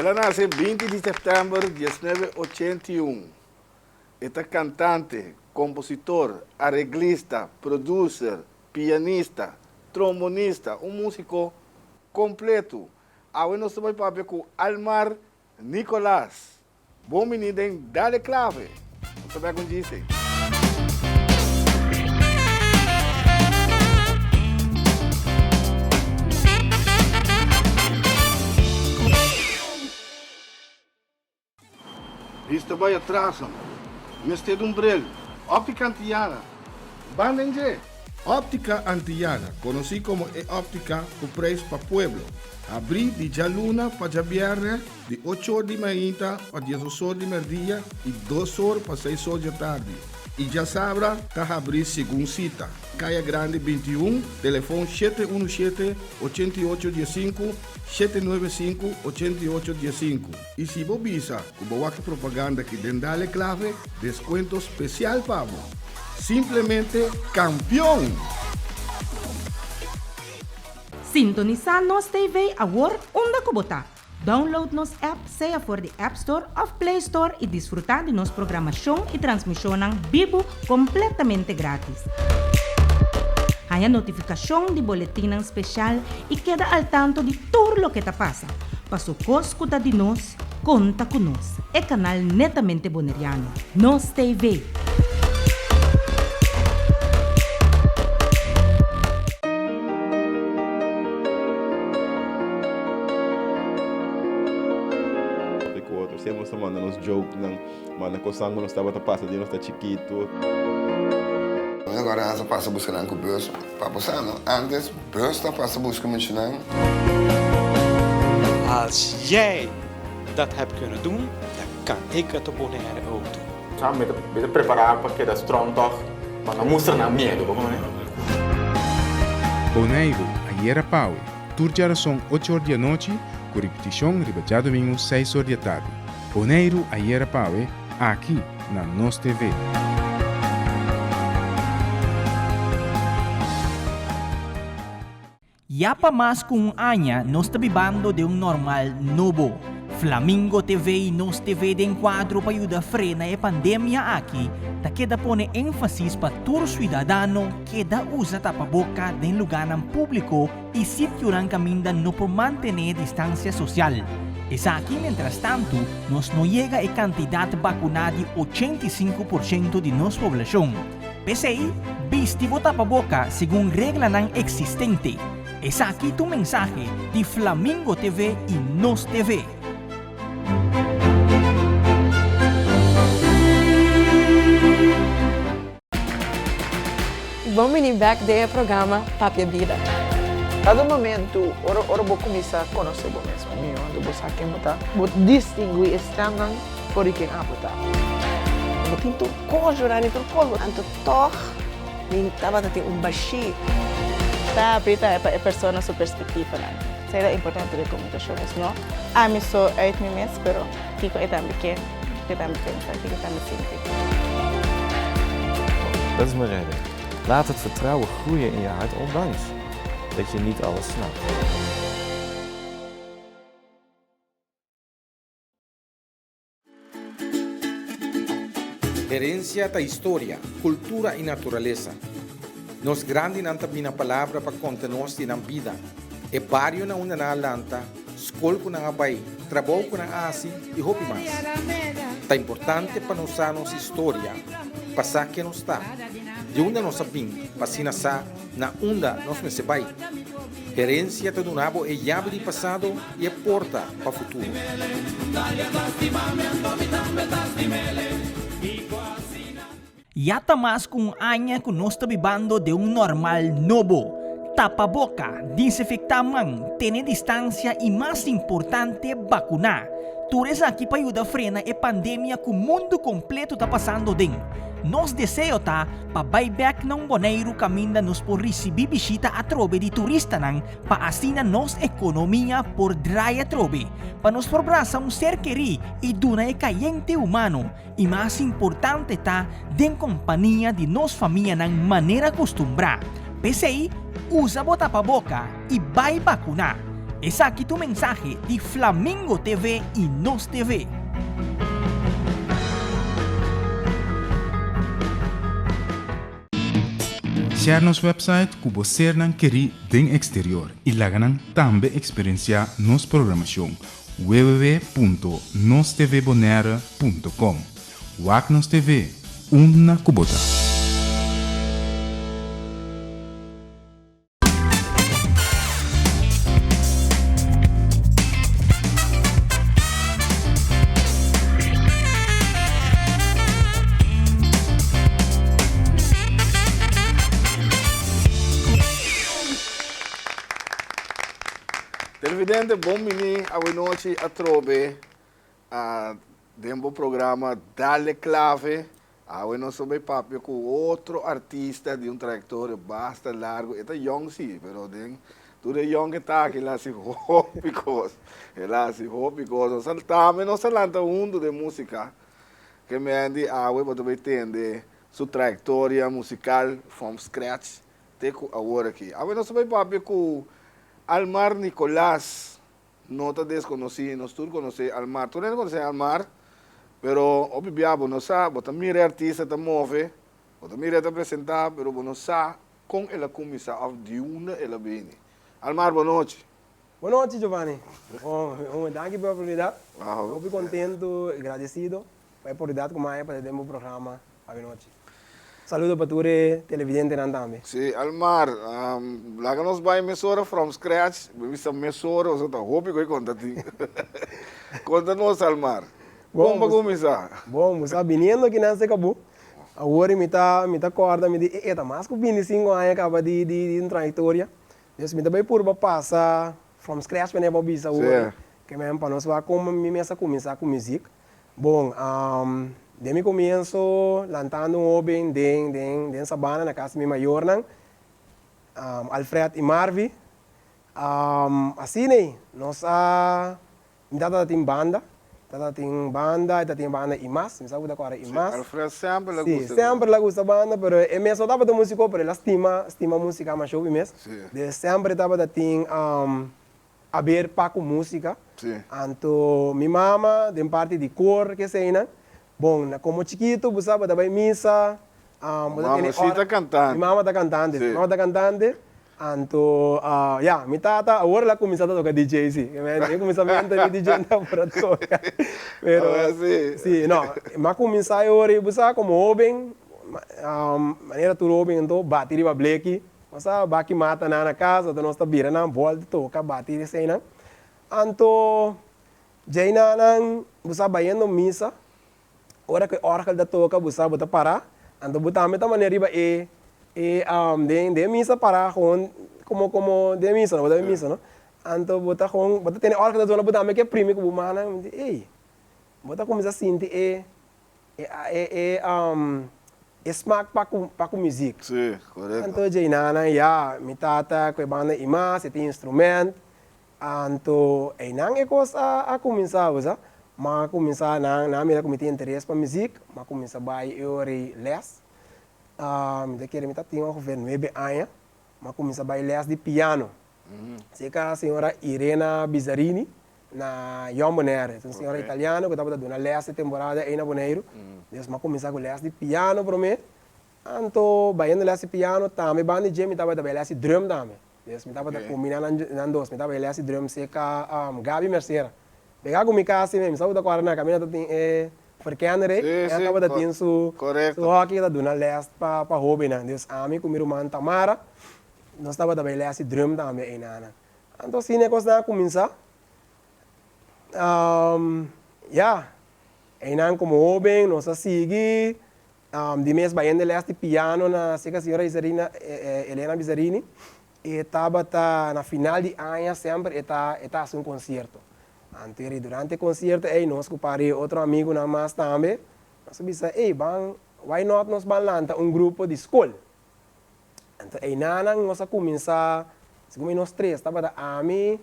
El a nase 20 di sèptèmber 1981. E ta kantante, kompositor, areglista, producer, pianista, trombonista, un músiko kompletu. Awe nos ta bai papia ku Almar Nicolaas. Bon bini den Dale Clave! Nos ta bek un djise. Bista bai atras nan. Mester di un bril. Optica Antillana. Ban den dje! Optica Antillana, conoci como e optica cu prijs pa pueblo. Habri di djaluna pa djabierne di ocho or di mainta pa diesdos or di merdia y dos or pa seis or djatardi. Y djasabra ta habri segun cita. Caya Grandi 21, telefon 717 88 15, 795 88 15. Y si bo bisa cu bo wak e propaganda aki den Dale Clave, descuento special pa bo. Simplemente campeon! Sintonisá Nos TV awor unda ku bo ta. Download nos app sea for di App Store òf Play Store i disfrutá di nos programashon i transmishonnan bibu kompletamente grátis. Haña notifikashon di boletinnan speshal i keda al tanto di tur loke ta pasa. Paso kos ku ta di nos, Konta ku nos, e kanal netamente boneriano, Nos TV. Ku otro siempre nos ta manda nos jokenan, manda kosnan ku nos tabata pasa di nos ta chikitu. Agora nan sa pasa buska nan ku bus pa bo sa no antes bus ta pasa buska muchanan. Als jij dat hebt kunnen doen, dan kan ik het op Bonaire ook doen. Sa mi ta mi ta prepará pa keda strong tòg, pa no mustra nan miedu, bo kono? Boneiru, ayera pawe, tur djarason ocho or di anochi, ku ripitishon riba djadumingu seis or di atardi. Boneiru, ayera pawe, aki na Nos TV. Ya pa mas ku un aña nos ta bibando den un normal nobo. Flamingo TV i Nos TV den kuadro pa yuda frena e pandemia aki ta keda pone énfasis pa tur suidadano keda usa tapaboka den lugánan públiko i sitionan kaminda no por mantené distansia sosial. Esaki mientrastantu nos no yega e kantidat bakuná di 85% di nos poblashon. P'esei, bisti bo tapaboka segun reglanan eksistente. Esaki ta un mensahe di Flamingo TV i Nos TV. Bon bini bek den e programa Papia Bida. Dado momento, ora ora bo kuminsá konosé bo mes mihó, anto bo sa ken bo ta, bo distinguí e stemnan for di ken abo ta. Bo tin tur kos, Jorani, tur kos. Anto tòg mi tabata tin un bashí. Ta abrí tambe pa e persona su perspektivanan. Esei ta importante den komunikashon, es no ami so uit mi mes, pero kiko e tambe ke, kiko e tambe pensa, kiko e tambe sinti. Dat is mijn redding. Laat het vertrouwen groeien in je hart ondanks dat je niet alles snapt. Herencia ta historia, cultura y naturalesa. Nos grandinan ta bina palabra pa conta nos di nan bida, e bario na unda nan a lanta, scol cu nan a bay, trabou cu nan a haci y hopi mas. Ta importante pa nos sa nos historia, pa sa ken nos ta, di unda nos a bin, pa asina sa na unda nos mester bai. Herencia ta duna bo e yabi di pasado y e porta pa futuro. Ya ta mas ku un aña ku nos ta bibando den un normal nobo. Tapa boka, disinfektá man, tene distansia i mas importante bakuná. Tur esaki pa yuda frena e pandemia ku mundu kompleto ta pasando den. Nos deseo ta pa bai bèk na un Boneiru kaminda nos por risibí bishita atrobe di turistanan pa asina nos ekonomia por drai atrobe, pa nos por brasa un ser kerí i duna e kayente humano i mas importante ta den kompania di nos famianan manera kustumbrá. P'esei, usa bo tapaboka i bai bakuná. Esaki ta un mensahe di Flamingo TV y Nos TV. Share nos website ku bo sernan kerí den eksterior i laga nan tambe eksperensiá nos programashon www.nostvbonaire.com Wak nos TV, unda ku bo ta. Televidente bon bini awenochi atrobe a den bo programa Dale Clave. Awe nos ta bay papia cu otro artista di un trayectoria basta largo. E ta yong si, pero den tur e yong ke ta aki el a haci hopi cos. El a haci hopi cos. Nos a tambe nos a lanta hunto den musica. Ke men di awe bo ta bay tende su trayectoria musical from scratch te cu awor aki. Awe nos ta bay papia cu Almar Nicolaas. No ta deskonosí, nos tur konosé Almar. Tur hende konosé Almar, pero hopi bia bo no sa, bo ta mira e artista ta move, bo ta mira e ta presentá, pero bo no sa kon el a kuminsá òf di unda el a bini. Almar, bo nochi. Bo nochi, Giovanni. Bon, un danki pa e oportunidat. Hopi kontentu i gradesido pa e oportunidat ku mi a haña pa ta den bo programa Awenochi. Saludo pa tur e televidentenan tambe. Sí, Almar, laga nos bai mesora from scratch. Mi bisa mesora, pasobra ta hopi ku e konta tin. Konta nos, Almar, kon bo a kuminsá? Bon, bo sa biniendo aki nan serka bo, awor mi ta mi ta kòrda mi di e ta mas ku bintisinko aña kaba di di un trayektoria. Dus mi ta bai purba pasa from scratch manera bo a bisa awor, ke men pa nos wak kon mi mes a kuminsá ku muzik. Bon, den mi comienso lantando un hoben den den den Sabana na casa di mi mayornan, Alfred y Marvi. Asina ei nos a, mi tata ta tin banda, tata tin banda, e ta tin banda y mas, mi sa ku ta kòrda y mas. Sí, Alfred semper la gusta. Sí, semper la gusta banda, pero e mes no tabata músico, pero el a stima stima música masha hopi mes. Sí. De semper e tabata tin. Aber pa ku músika. Anto mi mama den parti di kor keseinan. Bon, na komo chikitu bo sa bo ta bai misa, bo ta tene Mama si ta kantante. Mi mama ta kantante, mi mama ta kantante. Anto ya, mi tata awor el a kuminsá ta toka DJ si. Den kuminsamentu mi DJ no por a toka. Pero si, no, mi a kuminsá e ora ei bo sa komo hóben, manera tur hóben anto bati riba bleki. Nos a baki mata nan na cas, anto nos ta bira nan bolta toca bati eseinan. Anto djeinan nan bo sa bayendo misa, ora cu e orgel ta toca bo sa bo ta para, anto bo tambe ta manera riba e e den den misa para gewoon como como den misa no, bo ta den misa no. Anto bo ta gewoon bo ta tene orgel ta zona bo tambe ke primi cu bo mannan, bo di ey, bo ta cuminsa sinti e E e e smaak pa ku pa ku muziek. Sí, korekto. Anto djeinana ya, mi tata ku e banda i mas, e tin instrument. Anto einan e kos a a kuminsá, bo sa. M'a kuminsá nan nan a mira ku mi tin interes pa muziek, m'a kuminsá bai e ora ei lès. Mi ta kere mi ta tin ongeveer nuebe aña, m'a kuminsá bai lès di piano. Serka señora Irena Bizzarini na Jong Bonaire. Es un señora italiano ku tabata duna lès e temporada ei na Boneiru. Des mi a kuminsá ku lès di piano promé. Anto bayendo lès di piano tambe banda di dje mi tabata bai lès di drum tambe. Des mi tabata kombiná nan dos. Mi tabata bai lès di drum serka Gaby Mercera. Pegá ku mi kasi mi sa ku ta kòrda na kaminda ta tin e verkenner ei. E tabata tin su hòki ta duna lès pa hóbennan. Des ami ku mi ruman Tamara nos tabata bai lès di drum tambe einanan. Anto asina e kosnan a kuminsá. Ya, einan komo hóben nos a sigui di mes bayendo lès di piano na serka señora Izarina, Elena Bizarini. E tabata na final di aña semper e ta e ta hasi un konsierto. Anto eri durante e konsierto ei nos ku par di otro amigunan mas tambe nos a bisa, ey ban, why not nos ban lanta un grupo di skol. Anto einanan nos a kuminsá, segun mi nos tres, tabata ami,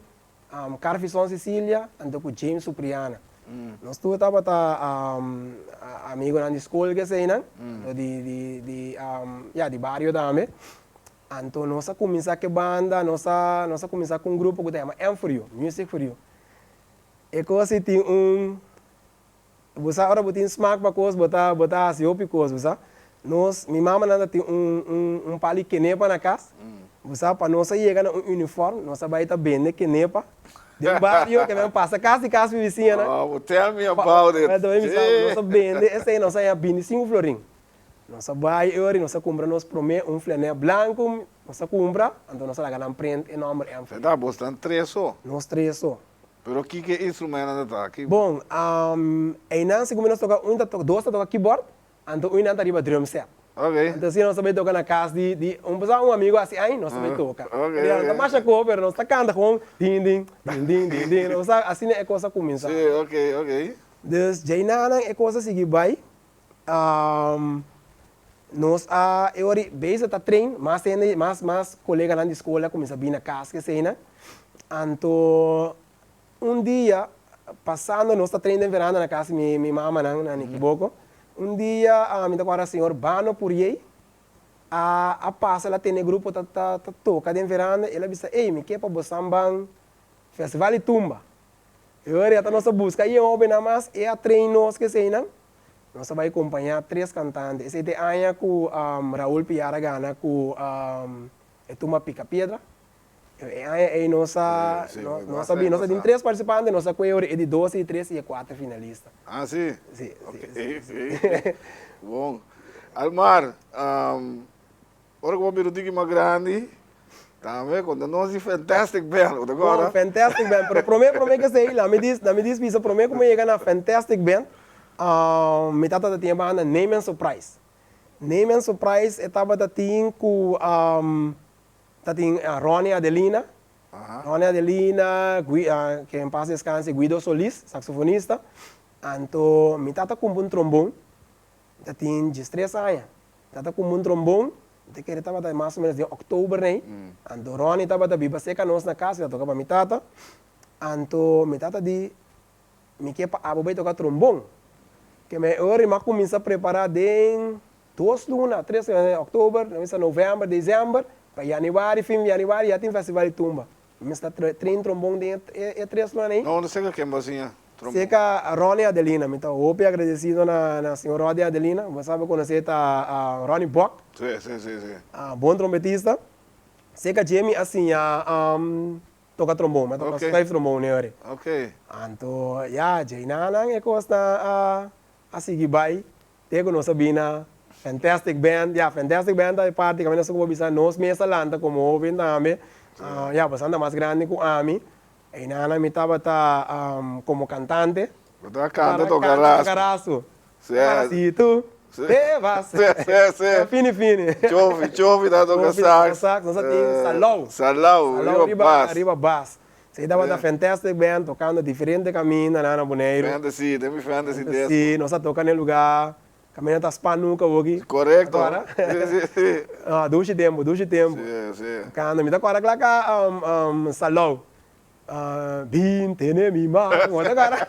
Carfison Cecilia, anto ku James Supriana. Nos tur tabata amigonan di skol ku eseinan, anto di di di ya di bario tambe. Anto nos a kuminsá ku e banda, nos a nos a kuminsá ku un grupo ku ta yama M for You, Music for You. E kos ei tin un, bo sa ora bo tin smak pa kos bo ta bo ta hasi hopi kos, bo sa. Nos, mi mamanan ta tin un un un pal di kenepa na kas, bo sa, pa nos a yega na un uniform nos a bai ta bende kenepa den bario ke men pasa kas di kas mi bisiñanan. Oh, tell me about it. Nos a bende esei nos a haña bintisingu florin. Nos a bai e ora i nos a kumpra nos promé un flanel blanku, nos a kumpra, anto nos a laga nan print e nòmber Enfo. Ta bos tan tres so? Nos tres so. Pero kiko e instrumentonan ta ta? Bon, einan segun mi nos toka, un ta toka, dos ta toka keyboard, anto un nan ta riba drum set. Ok. Anto asina nos ta bai toka na kas di, di un pasá un amigu hasi ai, nos ta bai toka. Ok, Pero ok. no ta masha ko, pero nos ta kanta gewoon din din, din din, din din, nos sa asina e kos a kuminsá. Sí, ok, ok. Dus djei-nanan e kos a sigui bai. Nos a e ora di bezig ta train, mas hende, mas mas koleganan di skol a kuminsá bini na kas ku eseinan. Anto un dia pasando nos ta train den veranda na kas di mi mi mamanan na Nikiboko, un dia mi ta kòrda señor Bano Puriey a a pasa el a tene grupo ta ta ta toka den veranda, el a bisa ey mi ke pa bosan ban festival di tumba. E ora ya ta nos a buska e hobennan mas e a train nos ku eseinan. Nos a bai kompañá tres kantante. Esei ta e aña ku Raul Piar a gana ku e tumba Pica Piedra. E aña ei nos a nos a bin, nos a tin tres partisipante, nos a kohe ora e di dos, e di tres i e kuater finalista. Ah, si? Si, si, si. Bon. Almar, Ora ku bo bira un tiki mas grandi, tambe konta nos di Fantastic Band, bo ta kòrda? Bon, Fantastic Band, pero promé promé ku esei, laat mi dis, laat mi dis bisa promé ku mi yega na Fantastic Band, mi tata ta tin e banda Name and Surprise. Name and Surprise e tabata tin ku ta tin Ronnie Adelina, Ronnie Adelina, Gui, ke en pas deskanse, Guido Solis, saksofonista. Anto mi tata kumpra un trombon, Mi ta tin diestres aña. Mi tata kumpra un trombon, mi ta kere tabata mas o menos den oktober nei. Anto Ronnie tabata biba serka nos na kas, mi ta toka pa mi tata. Anto mi tata di, mi ke pa abo bai toka trombon. Ke me ora mi a kuminsa prepara den dos luna, tres luna, oktober, mi bisa november, desember, pa januari, fin di januari ya tin festival di tumba. Mi sta train trombon den e tres luna nei. No, unda serka ken bo a siña trombon? Serka Ronnie Adelina. Mi ta hopi agradecido na señor Roddy Adelina. Bo sa bo conoce ta Ronnie Bok. Si, si, si, si. Bon trompetista. Serka dje mi a siña toca trombon. Mi a toca schuif trombon ne ori. Ok. Anto, ya, djei-nanan e cosnan a sigui bay. Te ku nos a bin na Fantastic Band, ya Fantastic Band ta e parti kaminda su ku bo bisa nos mes a lanta komo hoben tambe, ya boso ta mas grandi ku ami, einan mi tabata komo kantante. Bo ta kanta toka rasu. Si tu te vas. Fini fini. Chofi, Chofi ta toka sax. Nos a tin Salou. Salou riba bas. Riba bas. Esei tabata Fantastic Band tocando diferente caminda na na Boneiru. Fantasy, den mi fantasy disco. Si, nos a toca na e lugar caminda ta span nuca awoki. Correcto. Ta corda? Si, si, si. Ah, dushi tempo, dushi tempo. Si, si. Tocando, mi ta corda cla ca Salou. Bin tene mi man, bo ta corda?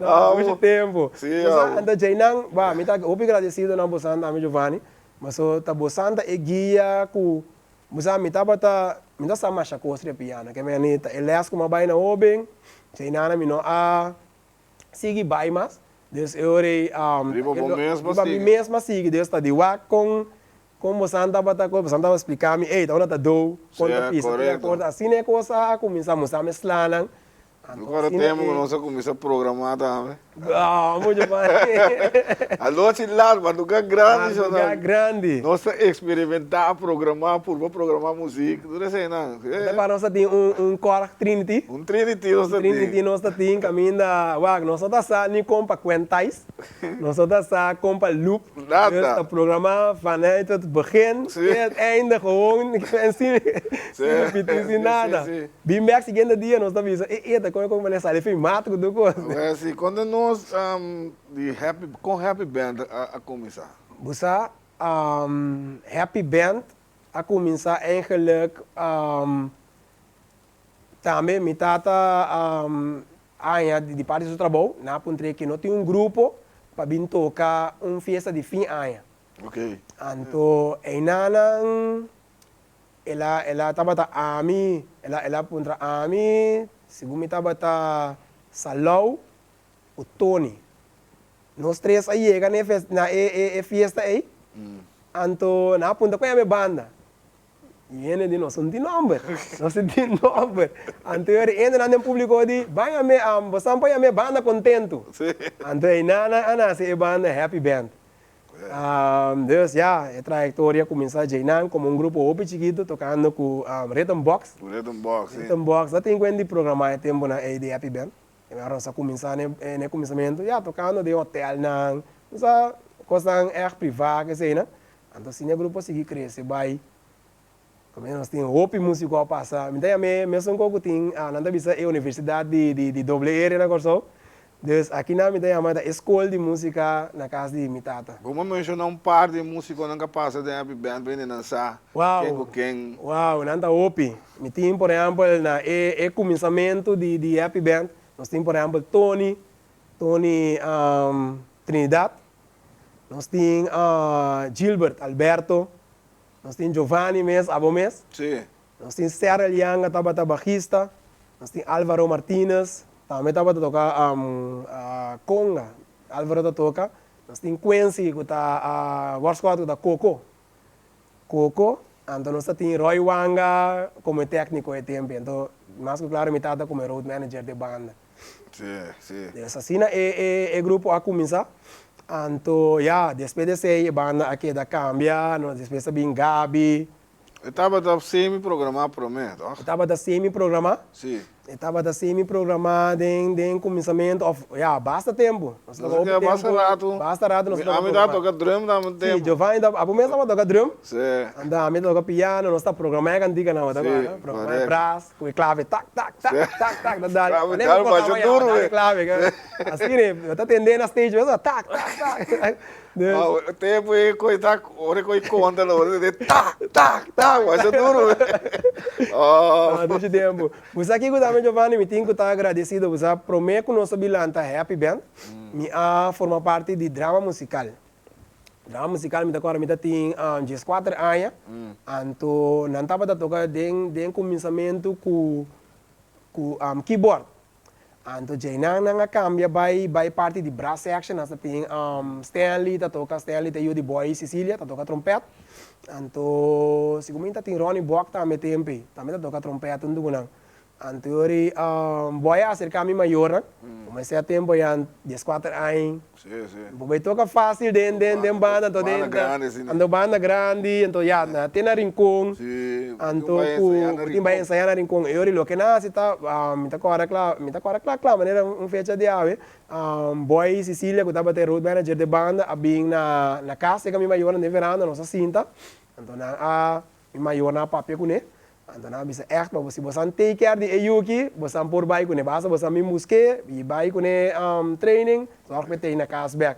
Ah, Dushi tempo. Si, ah. Anto djeinan, bah, mi ta hopi agradecido na bosan tambe Giovanni, paso ta bosan ta e guia cu Bo sa, mi tabata, mi no sa masha kos riba piano, ke mi ta e les ku mi a bai na hoben, djei nana mi no a sigui bai mas, dus e ora ei, Riba bo mes bo riba mi sigui. mes mi a sigui, dus ta di wak kon, kon bosan tabata, kon bosan tabata splika mi, ey ta unda ta dou, kon ta Sí, pisa, tur korekto. akorde, asina e kos a kuminsá, musa mi slanan, No kòrda tempu ku nos a kuminsá programá tambe. Ah, mucho pa. Anochi lat, marduga grandi shon. Marduga grandi. Nos ta eksperimentá, programá, purba programá muzik, tur eseinan. Ta kòrda nos ta tin un un Korg Trinity. Un Trinity nos ta tin. Un Trinity nos ta tin kaminda, wak, nos no ta sa ni kon pa kwentijs, nos no ta sa kon pa loop. Nada. Dus ta programá vanuit het begin te het einde gewoon en sin repetí, sin nada. Bin bek siguiente dia nos ta bisa, e e ta kon e kon manera sali fin mata ku tur kos. Wè si, konta nos di Happy, kon Happy Band a kuminsá? Bo sa, Happy Band a kuminsá eigenlik tambe mi tata aña di parti di su trabou, nan a puntr'é ke no tin un grupo pa bin toka un fiesta di fin aña. Oké. Anto einanan. El a el a tabata ami, el a el a puntra ami segun mi tabata Salou ku Tony. Nos tres a yega na e fes na e e e fiesta ei, anto nan a puntra kon yama e banda. I hende di nos no tin nomber, nos no tin nomber. Anto e hendenan den publico di, Ban yam'é, bosan por yam'é Banda Kontentu. Anto einan a nase e banda Happy Band. Dus ya, e trayectoria cuminsa djeinan como un grupo hopi chikito tocando cu Rhythm Box. Cu Rhythm Box, si. Rhythm Box, ta tin cuen di programa e temponan ey di Happy Band. E mi nos a cuminsa na e cuminsamento, ya, tocando den hotelnan, nos cosnan echt priva, keseynan. Anto asina e grupo a sigui crece bay. Como nos tin hopi musico a pasa, mi ta yama e mesun co cu tin, nan ta bisa e universidad di doble R na Corsou. Dus aki nan mi ta yama ta e scol di musica na cas di mi tata. Bo por menciona un par di musiconan cu a pasa den Happy Band pa hende nan sa ken cu ken? Wow, nan ta hopi. Mi tin por ehempel na e e cuminsamento di di Happy Band, nos tin por ehempel Tony, Tony Trinidad, nos tin Gilbert Alberto, Nos tin Giovanni mes, abo mes. Sí. Nos tin Serrel Yanga tabata bajista. Nos tin Alvaro Martinez, tambe tabata toka conga. Alvaro ta toka. Nos tin Quincy ku ta worskot ku ta Coco. Coco. Anto nos ta tin Roy Wanga komo e tekniko e tempe. Anto mas ku klaro mi tata komo e road manager di e banda. Sí, sí. Dus asina e e e grupo a kuminsá. Anto ya, despues di esei e banda a keda kambia, no, despues a bin Gaby. E tabata semi programá promé, tòg? E tabata semi programá. Sí. E tabata semi programá den den kuminsamentu òf ya, basta tempu. Nos a toka hopi tempu. Basta ratu. Basta ratu nos a toka programá. Ami ta toka drum tambe un tempu. Sí, Giovanni ta, abo mes tabata toka drum. Sí. Anto ami ta toka piano, nos ta programá e kantika nan, Sí, programá e korekto. brass. Ku e klave tak tak tak tak tak ta dal. Klave dal basha duru e. Klave asina e bo ta tende na stage mes tak tak tak. Dus. Tempu e koi ta ora e koi konta lo bo ta tak tak tak basha duru e. Oh. Dushi tempu. Bo sa kiko tambe Giovanni mi tin ku ta agradesido bo sa prome ku nos a bin lanta Happy Band mi a forma parti di drama musical. Drama musical mi ta kòrda mi ta tin dieskuater aña, anto nan tabata toka den den kuminsamentu ku ku keyboard. Anto djeinan nan a kambia bai bai parti di brass section, nan sa tin Stanley ta toka, Stanley ta yu di Boy Cecilia ta toka trompèt, anto segun mi ta tin Ronnie Bok tambe tempe, tambe ta toka trompèt huntu ku nan. Anto yori boy a acerca mi mayornan, como esei tempo ya dieskuater aña, bo bay toca facil den den den banda, anto den anto banda grandi, anto ya na te na Rincon, anto cu tin bay ensaya na Rincon, e yori loke nan haci ta mi ta corda cla mi ta corda cla cla manera un fecha di awe, boy Cecilia cu tabata e road manager de banda a bin na na cas cerca mi mayornan den veranda nos a sinta, anto nan a Mi mayornan a papia kuné, anto nan a bisa, Ègt pa bo, si bosan take care di e yuki, bosan por bai kuné. Basta bosan bin busk'é i bai kuné training, zòrg pa e tei na kas bèk.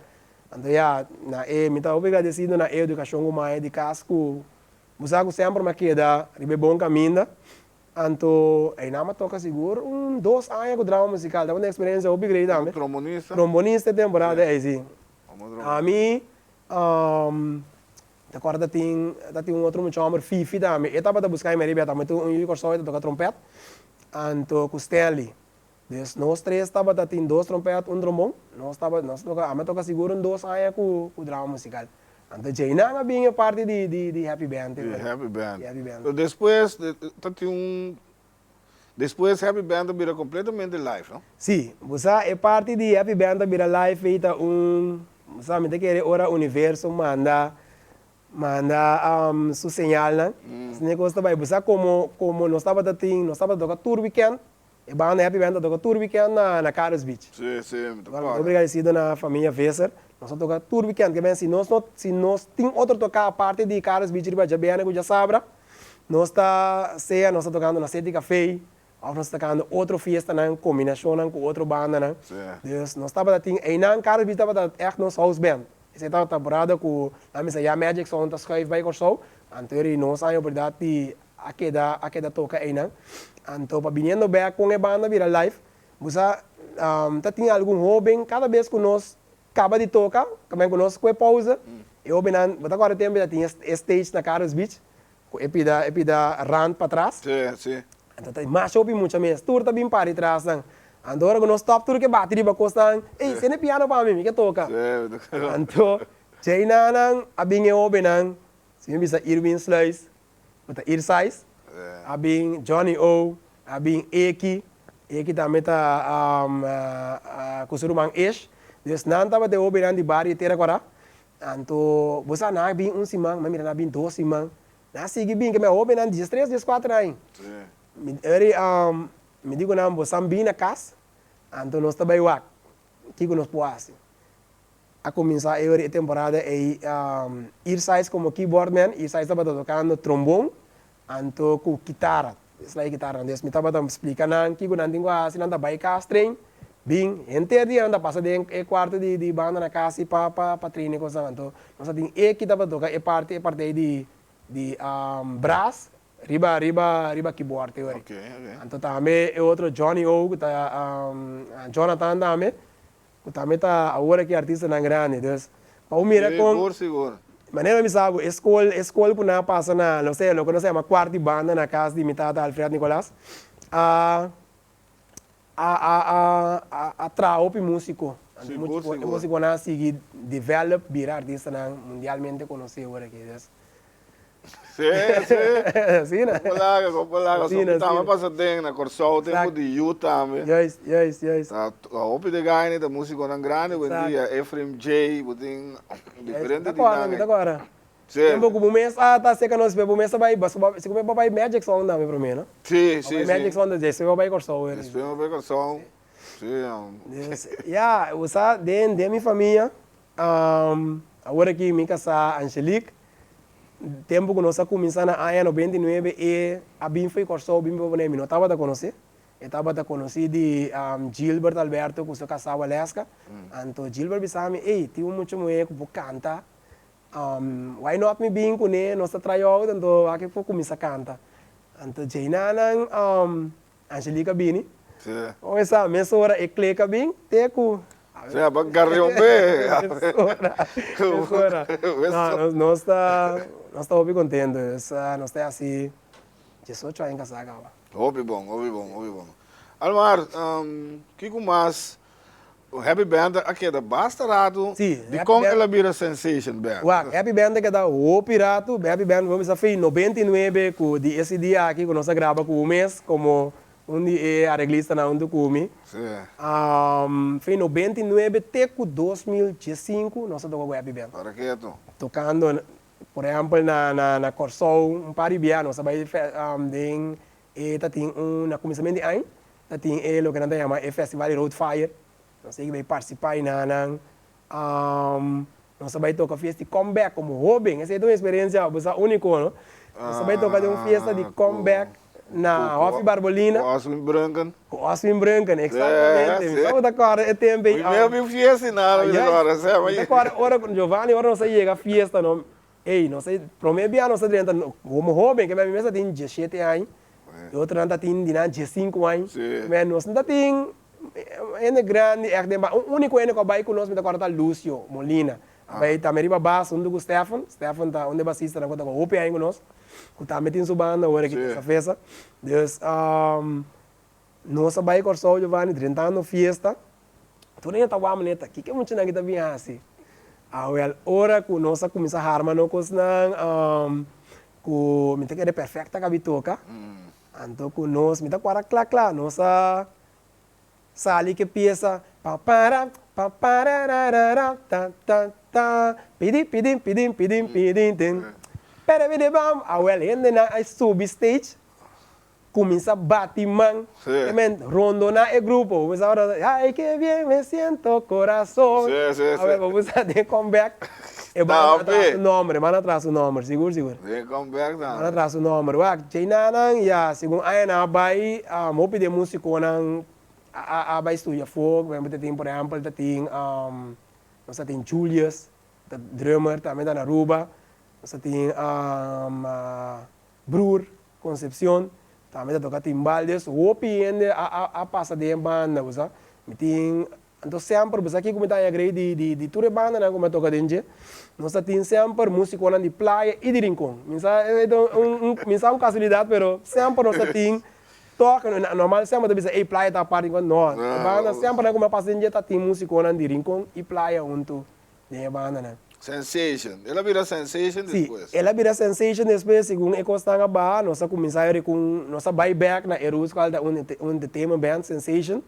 Anto ya, na e, mi ta hopi agradesido na e edukashon ku mi a haña di kas ku bo sa ku semper mi a keda riba e bon kaminda. Anto einan mi a toka sigur un dos aña ku drama musikal. Tabata un eksperensia hopi grei tambe. Trombonista? Trombonista e temporada ei, si. Ami. Ta kòrda ta tin ta tin un otro mucha hòmber Fifi tambe e tabata buska e Meribeth tambe tin un yu di Kòrsou e ta toka trompèt anto ku Stanley dus nos tres tabata tin dos trompèt un trombon nos tabata nos a toka ami a toka sigur un dos aña ku ku drama musikal anto djeinan a bin e parti di di di happy band Di happy band di happy band so despues ta tin un despues happy band a bira completamente live no? Si, bo sa e parti di happy band a bira live ei ta un, bo sa mi ta kere ora universo manda manda su señalnan, asina e kos ta bai, bo sa komo komo nos tabata tin nos tabata toka tur weekend, e banda happy band ta toka tur weekend na na Carlos Beach. Si, si, mi ta kòrda. Hopi agradesido na familia Visser, nos a toka tur weekend, ke ben si nos no si nos tin otro toka aparte di Carlos Beach riba djabièrnè ku djasabra, Nos ta sea nos ta tocando na City Café of nos ta tocando otro fiestanan, combinacionnan cu otro bandanan. Dus nos tabata tin eynan Carlos Beach tabata echt nos house band. Esey tabata temporada cu nan bisa ya Magic Sound ta schuif bay Corsou, anto eri nos a haña oportunidad di a keda a keda toca eynan. Anto pa biniendo bek con e banda bira live, bo sa ta tin algun hoben cada bes cu nos caba di toca, caminda cu nos cu e pauze, e hobennan, bo ta corda tempo ta tin e stage na Carlos Beach. Ku e pida e pida rand patras. Sí, sí. Anto ta masha hopi mucha mes. Tur ta bin pari tras nan. Anto ora ku nos stop tur ke bati riba kosnan, ey, sende piano pa mi, mi ke toka. Sí. Anto djei nan a bin e hobennan, si mi bisa Irwin Sluis, ku ta Irsais, a bin Johnny O, a bin Eki, Eki tambe ta ku su ruman Ish. Dus nan tabata e hobennan di bario Tera Kora. Anto bo sa nan a bin un siman, mi a mira nan a bin dos siman, nan a sigui bin, ke mi a hobennan diestres, dieskuater aña. Mi eri mi di ku nan bo san bin na kas, anto nos ta bai wak kiko nos por hasi. A kuminsá e ori e temporada ei Irsais komo keyboardman, Irsais tabata tokando trombon anto ku kitara, slide kitara. Entonces mi tabata splika nan kiko nan tin ku hasi, nan ta bai kas train, bin henter dia nan ta pasa den e kuarto di di banda na kas pa pa pa train e kosnan. Anto nos a tin e ki tabata toka e parti e partei di di brass riba riba riba keyboard e ori. Anto tambe e otro Johnny O ku ta Jonathan tambe Ku tambe ta awor aki artistanan grandi. Dus, pa bo mira kon. Sigur, sigur. Manera mi sa ku e skol, e skol ku nan a pasa na, no sé, loke nos a yama kuart di banda na kas di mi tata Alfred Nicolas, a a a a a a traha hopi músiko. Anto Sigur, e sigur. músikonan a sigui develop bira artistanan mundialmente konosí awor aki. Dus. Sí, sí. Asina. Kon laga, kon laga. Asina, So, tambe asina. pasa den na Kòrsou tempu di yu tambe. Juist, juist, juist. Ta hopi de gaini ta musikonan grandi hoy en dia. Efraim J, bo tin diferente Mi ta kòrda, di nan. mi ta kòrda. Sí. Tempu ku bo mes a ta seka nos, bo mes a bai, sigur bo bai Magic Song tambe promé, no? Sí, sí, sí. Magic Song, despues bo bai Kòrsou. Despues bo bai Kòrsou. Sí. Dus, ya, bo sa, den den mi famia, Awor aki mi kasá Angelique. Tempu ku nos a kuminsá na aña 99 e a bin fo'i Kòrsou bin biba Boneiru. Mi no tabata konosé. E tabata konosí di Gilbert Alberto ku su kasá Waleska. Anto Gilbert bisa mi, ey, tin un mucha muhé ku por kanta. Why not mi bin kuné, nos ta try out anto aki por kuminsá kanta. Anto djeinanan Angelique a bini. Oi sa, mesora e klik a bin te ku. Sea, pa garrion be. Mesora, mesora. No, nos ta, nos ta hopi contento. Nos ta hasi 18 aña casá caba. Hopi bon, hopi bon, hopi bon. Almar, kiko mas Happy Band a keda basta ratu? Sí, Dikon el a bira Sensation Band? Wak, Happy Band a keda hopi ratu. Happy Band, bo bisa fin 99 ku di e CD aki ku nos a graba ku bo mes komo un di e areglistanan huntu ku mi. Sí. Fin 99 te ku 2015 nos a toka ku Happy Band. Para ketu. Tokando, por ehèmpel na na Kòrsou un par di bia nos a bai den E ta tin un, na kuminsamentu di aña, ta tin e loke nan ta yama e festival di Road Fire. Nos a bai partisipá einan nan. Nos a bai toka fiesta di comeback komo hóben. Esei ta un eksperensia bo sa úniko, no? Nos a bai toka den un fiesta di comeback na Hòfi Barbolina. Ku Oswin Brunken. Ku Oswin Brunken, eksaktamente. Mi tabata kòrda e tempu ei. Mi meo bin fiesta i nada mi ta kòrda. Mi ta kòrda ora ku Giovanni, ora nos a yega fiesta, no? Ey, nos a prome bia nos a drenta como hoben, ke mi mes a tin 17 aña, e otronan ta tin di nan 15 aña, me nos no ta tin hende grandi echt den ba, un unico hende cu a bay cu nos mi ta corda ta Lucio Molina, a bay tambe riba bas hunto cu Stefan, Stefan ta un di e basistanan cu ta toca hopi aña cu nos, cu tambe tin su banda awor aki ta festa, dus nos a bay Corsou Giovanni drentando fiesta. Tur hende ta wak manera ta kiko e muchanan aki ta bin hasi? Awel ora ku nos a kuminsá harma no kosnan ku mi ta kere perfecta kabi toka, anto ku nos mi ta kuadra kla kla nos a sali ku e piesa pa para pa parararara ta ta ta pidi pidin pidin pidin pidin tin pere bidi bam awel hendenan a subi stage Cuminsa bati man, e men rondona e grupo, bo bisa ora, ay que bien me siento corazon, awe bo bisa den come back, e banda a traha su nomber, e banda a traha su nomber, sigur sigur. Den come back tambe. Banda a traha su nomber, wak, djeinanan ya, segun añanan a bay, hopi di e musiconan a bay studia afo, por ehempel ta tin, por ehempel ta tin, nos ta tin Julius, ta drummer tambe ta na Aruba, nos ta tin Broer Concepcion tambe ta toca timbal. Dus hopi hende a a pasa den e banda bo sa. Mi tin Anto semper, bo sa kiko mi ta haña grei di di di tur e bandanan ku mi a toka den dje, nos ta tin semper musikonan di Playa i di Rincon. Mi sa e ta un un mi sa un kasualidat pero semper nos ta tin tok, normal semper ta bisa ey Playa ta apart Rincon, no, e banda sempernan ku mi a pasa den dje ta tin musikonan di Rincon i Playa huntu den e bandanan. Sensation, el a bira Sensation despues? Si, el a bira Sensation despues, segun e kosnan a baha nos a kuminsá e rikun, nos a bai bèk na e roots kual ta un entertainment band, Sensation.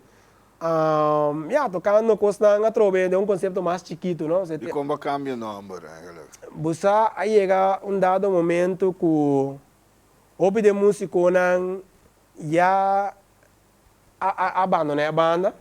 Ya, tocando cosnan atrobe den un concepto mas chikito, no? Y con bo cambia nomber eigenlijk? Bo sa a yega un dado momento cu hopi den musiconan ya a abandona e banda,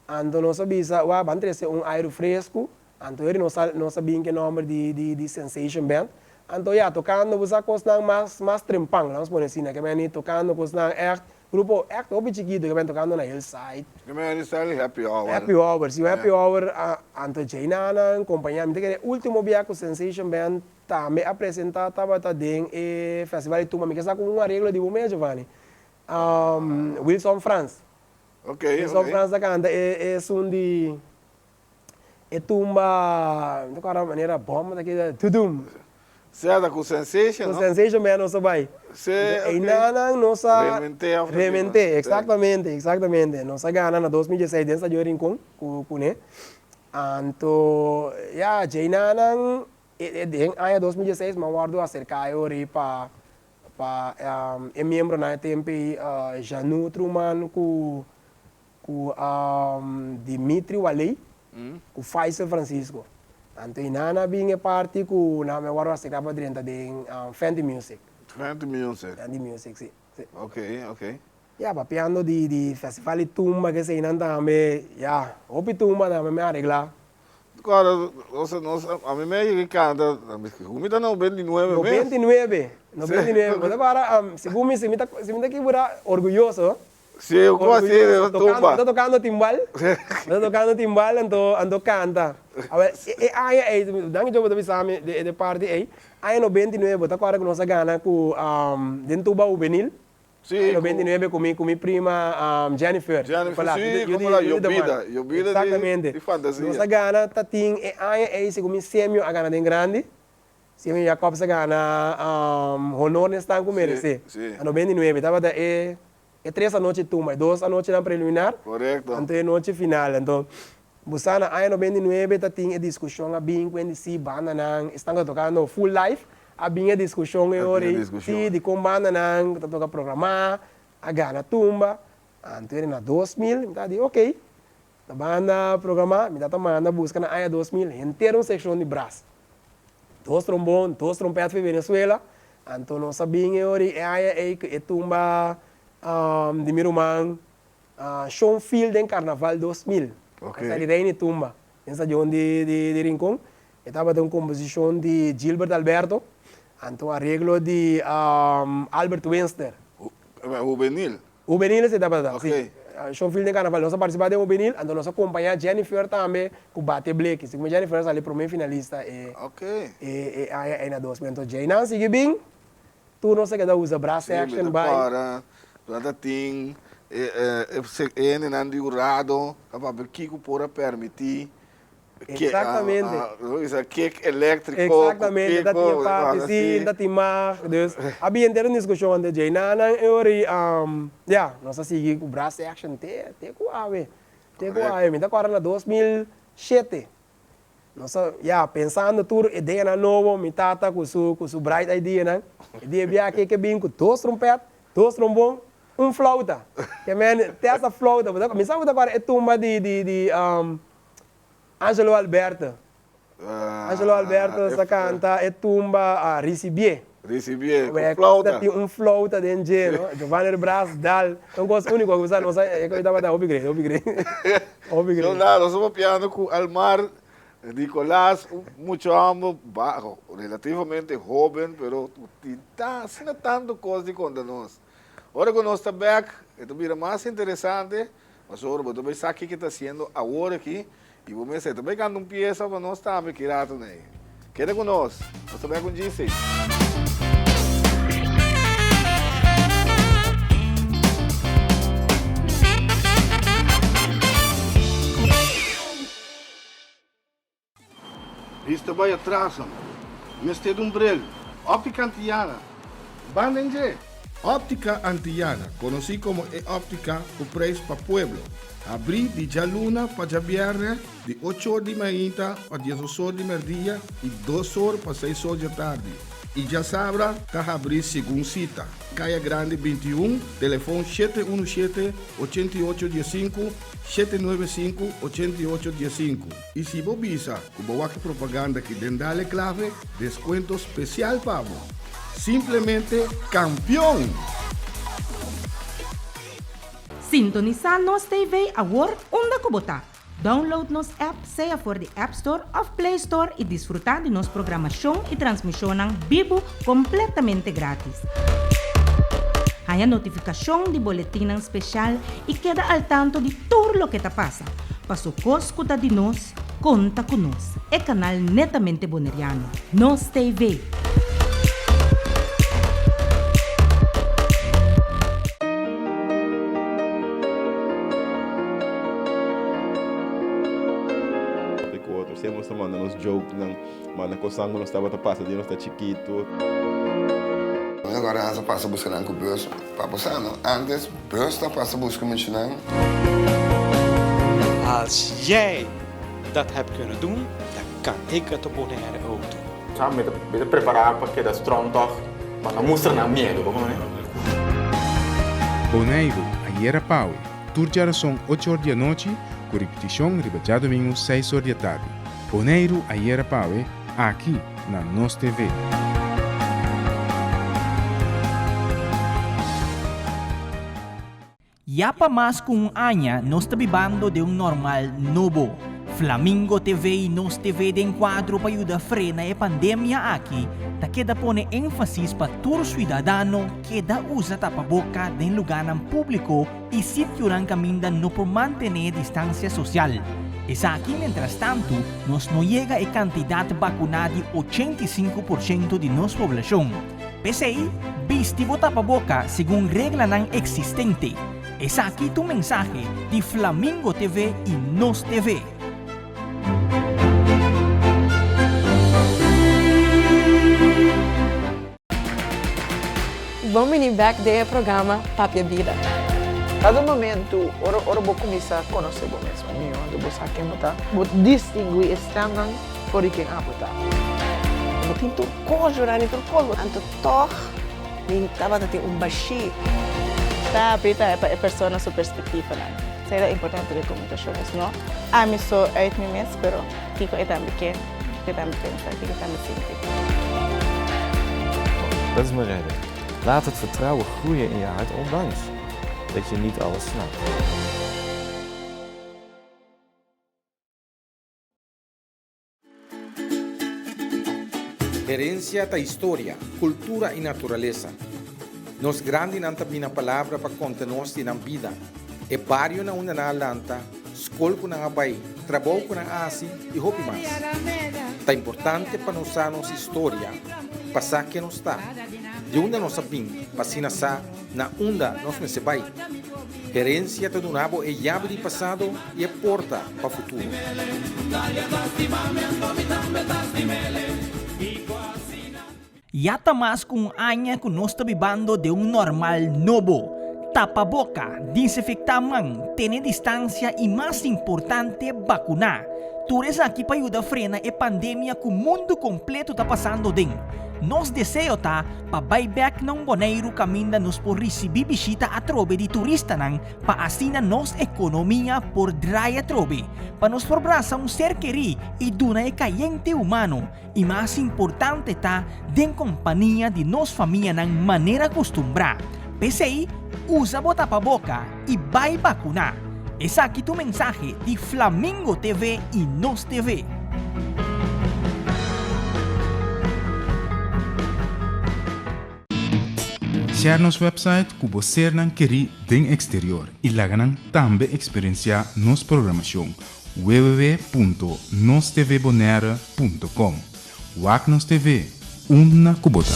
anto nos a bisa, wak, ban trece un aire fresco, anto eri nos a nos a bin cu e nomber di Sensation Band, anto ya, tocando bo sa cosnan mas mas trempan, lanos pone asina, ke meni tocando cosnan echt Grupo echt hopi chikito ke ben tokando na Hillside. Ke men Hillside i Happy Hour. Happy Hour, si Happy Hour anto djei nan kompañá. Mi ta kere ultimo bia ku Sensation Band tambe a presentá tabata den e festival di tumba. Mi ke sa ku un areglo di bo mes Giovanni. Wilson Frans. Wilson Frans ta kanta e esun di e tumba, mi ta kòrda manera bòm ta keda tudum. Sea ta ku Sensation, no? Ku Sensation bèn nos a bai. Sí, ok. Einanan nos a. Rementé òf. Rementé, eksaktamente, eksaktamente. Nos a gana na 2016 den Stadio Rincon ku kuné. Anto, ya, djeinanan den aña 2016 mi a wòrdu aserká e ora pa pa e miembronan e tempu ei, Janu Truman ku ku Dimitri Waley ku Faisal Francisco. Anto i nan a bin e parti ku nan a wòrdu aserká pa drenta den Fenty Music. Fenty Music. Fenty Music, si, si. Ok, ok. Ya, papiando di di festival di tumba kesei nan tambe, ya, hopi tumba tambe mi a areglá. Kòrda, nos, nos, ami me yega i kanta, mi ta 99 mes. 99, 99. Bo ta para, segun mi, si mi ta, si mi ta kibra orguyoso. Sí, ku a sí, Orguyoso, tocando, bo ta tocando timbal, bo ta tocando timbal anto, anto canta. Awel, e, e aña ei, danki Dios bo ta bisa mi de, de parti ei, aña 99 bo ta kòrda ku nos a gana ku den tuba hubenil. Sí, Aña 99 ku mi, ku mi prima Jennifer. Jennifer, sí, komo la Yobida, Yobida di, di fantasia. Nos a gana ta tin e aña ei segun mi Semio a gana den grandi. Semio Jacobs a gana honor den stan ku meresé. Sí, sí. A 99 tabata e E tres anochi tumba, e dos anochinan preliminar, anto e nochi final. Anto, bo sa na aña 99 ta tin e diskushon a bin ku NDC bandanan, esnan ku ta tokando full live, a bin e diskushon e ora ei, si, dikon bandanan ku ta toka programá a gana tumba. Anto na 2000 mi ta di ok, ta banda programá, mi ta manda buska na aña 2000 henter un sekshon di bras. Dos trombon, dos trompèt for Venezuela. Anto nos a bin e ora e aña ei ku e tumba di mi ruman Shon Phil den Karnaval 2000. Esa di Reini Tumba den stadion di Rincon. E tabata un komposishon di Gilbert Alberto, anto areglo di Albert Winster. Hubenil? Hubenil esei tabata, si. Shon Phil den Karnaval. Nos a partisipá den Hubenil, anto nos a kompañá Jennifer tambe ku Bate Bleki. Segun mi Jennifer a sali promé finalista e e aña ei na 2000. Anto djeinan sigui bin, tur nos a keda usa brass section bai. Sí, mi ta kòrda, nan ta tin e e hendenan di hurado ta papia kiko por a permití. Exactamente. Kick eléctrico. Exactamente, ta tin parti si, ta tin mag. Dus, a bin henter un discusion ante djei. Nan nan e ora ei, ya, nos a sigui cu brass action te, te cu awe. Te cu awe. Mi ta corda na 2007. Nos a, ya, pensando tur ideanan nobo, mi tata cu su, cu su bright ideanan. E dia bia aki ke bin cu dos trompet, dos trombon, un flauta. Ke men, te hasta flauta. Mi sa cu ta corda e tumba di, di, di, Angelo Alberto. Angelo Alberto sa canta e tumba a Ricibié. Ricibié, cu flauta. Tin un flauta den dje, no? Giovanni de Bras dal. Ta un cos unico cu sa nos a, e tabata hopi grei, hopi grei. Hopi grei. Soldado, nos a papiando cu Almar Nicolas, un mucha homber bajo, relativamente hoben, pero tin asina tanto cos di conta nos. Ora cu nos ta bek, e ta bira mas interesante. Pasobra bo ta bay sa kiko ta haciendo awor aki y bo mester ta bay canta un pieza pa nos tambe ki rato nei. Keda cu nos, nos ta bay cu GC. Bista bai atras nan. Mester di un bril. Optica Antillana. Banda en dje. Optica Antillana, conoci como e optica cu prijs pa pueblo. Habri di djaluna pa djabierne di ocho or di mainta pa diesdos or di merdia y dos or pa seis or djatardi. Y djasabra ta habri segun cita. Caya Grandi 21, telefon 717 88 15, 795 88 15. Y si bo bisa cu bo wak e propaganda aki den Dale Clave, descuento special pa bo. Simplemente campeon! Sintonisá Nos TV awor unda ku bo ta. Download nos app sea for di App Store òf Play Store i disfrutá di nos programashon i transmishonnan bibu kompletamente grátis. Haña notifikashon di boletinnan speshal i keda al tanto di tur loke ta pasa. Paso kos ku ta di nos, konta ku nos. E kanal netamente boneriano. Nos TV. Ku otro siempre nos ta manda nos jokenan, manda kosnan ku nos tabata pasa di nos ta chikitu. Mi agora a pasa buska nan ku bus pa bo sa no antes bus ta pasa buska muchanan. Als jij dat hebt kunnen doen, dan kan ik het op Bonaire ook doen. Sa mi ta mi ta prepará pa keda strong tòg, pa no mustra nan miedu, bo kono? Boneiru, ayera pawe, tur djarason ocho or di anochi, ku ripitishon riba djadumingu seis or di atardi. Boneiru, ayera pawe, aki na Nos TV. Ya pa mas ku un aña nos ta bibando den un normal nobo. Flamingo TV i Nos TV den kuadro pa yuda frena e pandemia aki ta keda pone énfasis pa tur suidadano keda usa tapaboka den lugánan públiko i sitionan kaminda no por mantené distansia sosial. Esaki mientrastantu nos no yega e kantidat bakuná di 85% di nos poblashon. P'esei, bisti bo tapaboka segun reglanan eksistente. Esaki ta un mensahe di Flamingo TV i Nos TV. Bon bini bek den e programa Papia Bida. Kada momento ora ora bo kuminsá konosé bo mes mihó, anto bo sa ken bo ta, bo distinguí e stemnan for di ken abo ta. Bo tin tur kos, Jorani, tur kos. Anto tòg mi tabata tin un bashí. Ta habrí tambe pa e persona su perspektivanan. Esei ta importante den komunikashon, es no ami so uit mi mes, pero kiko e tambe ke, kiko e tambe pensa, kiko e tambe sinti. Dat is mijn reden. Laat het vertrouwen groeien in je hart ondanks dat je niet alles snapt. Herencia ta historia, cultura y naturalesa. Nos grandinan ta bina palabra pa conta nos di nan bida, e bario na unda nan a lanta, scol cu nan a bay, trabou cu nan a haci y hopi mas. Ta importante pa nos sa nos historia, pa sa ken nos ta, di unda nos a bin pa asina sa na unda nos mester bay. Herencia ta duna bo e yabi di pasado y e porta pa futuro. Ya ta mas ku un aña ku nos ta bibando den un normal nobo. Tapa boka, disinfektá man, tene distansia i mas importante bakuná. Tur esaki pa yuda frena e pandemia ku mundu kompleto ta pasando den. Nos deseo ta pa bai bèk na un Boneiru kaminda nos por risibí bishita atrobe di turistanan pa asina nos ekonomia por drai atrobe, pa nos por brasa un ser kerí i duna e kayente humano i mas importante ta den kompania di nos famianan manera kustumbrá. P'esei, usa bo tapaboka i bai bakuná! Esaki ta un mensahe di Flamingo TV i Nos TV. Share nos website ku bo sernan kerí den eksterior i laga nan tambe eksperensiá nos programashon www.nostvbonaire.com Wak nos TV, unda ku bo ta.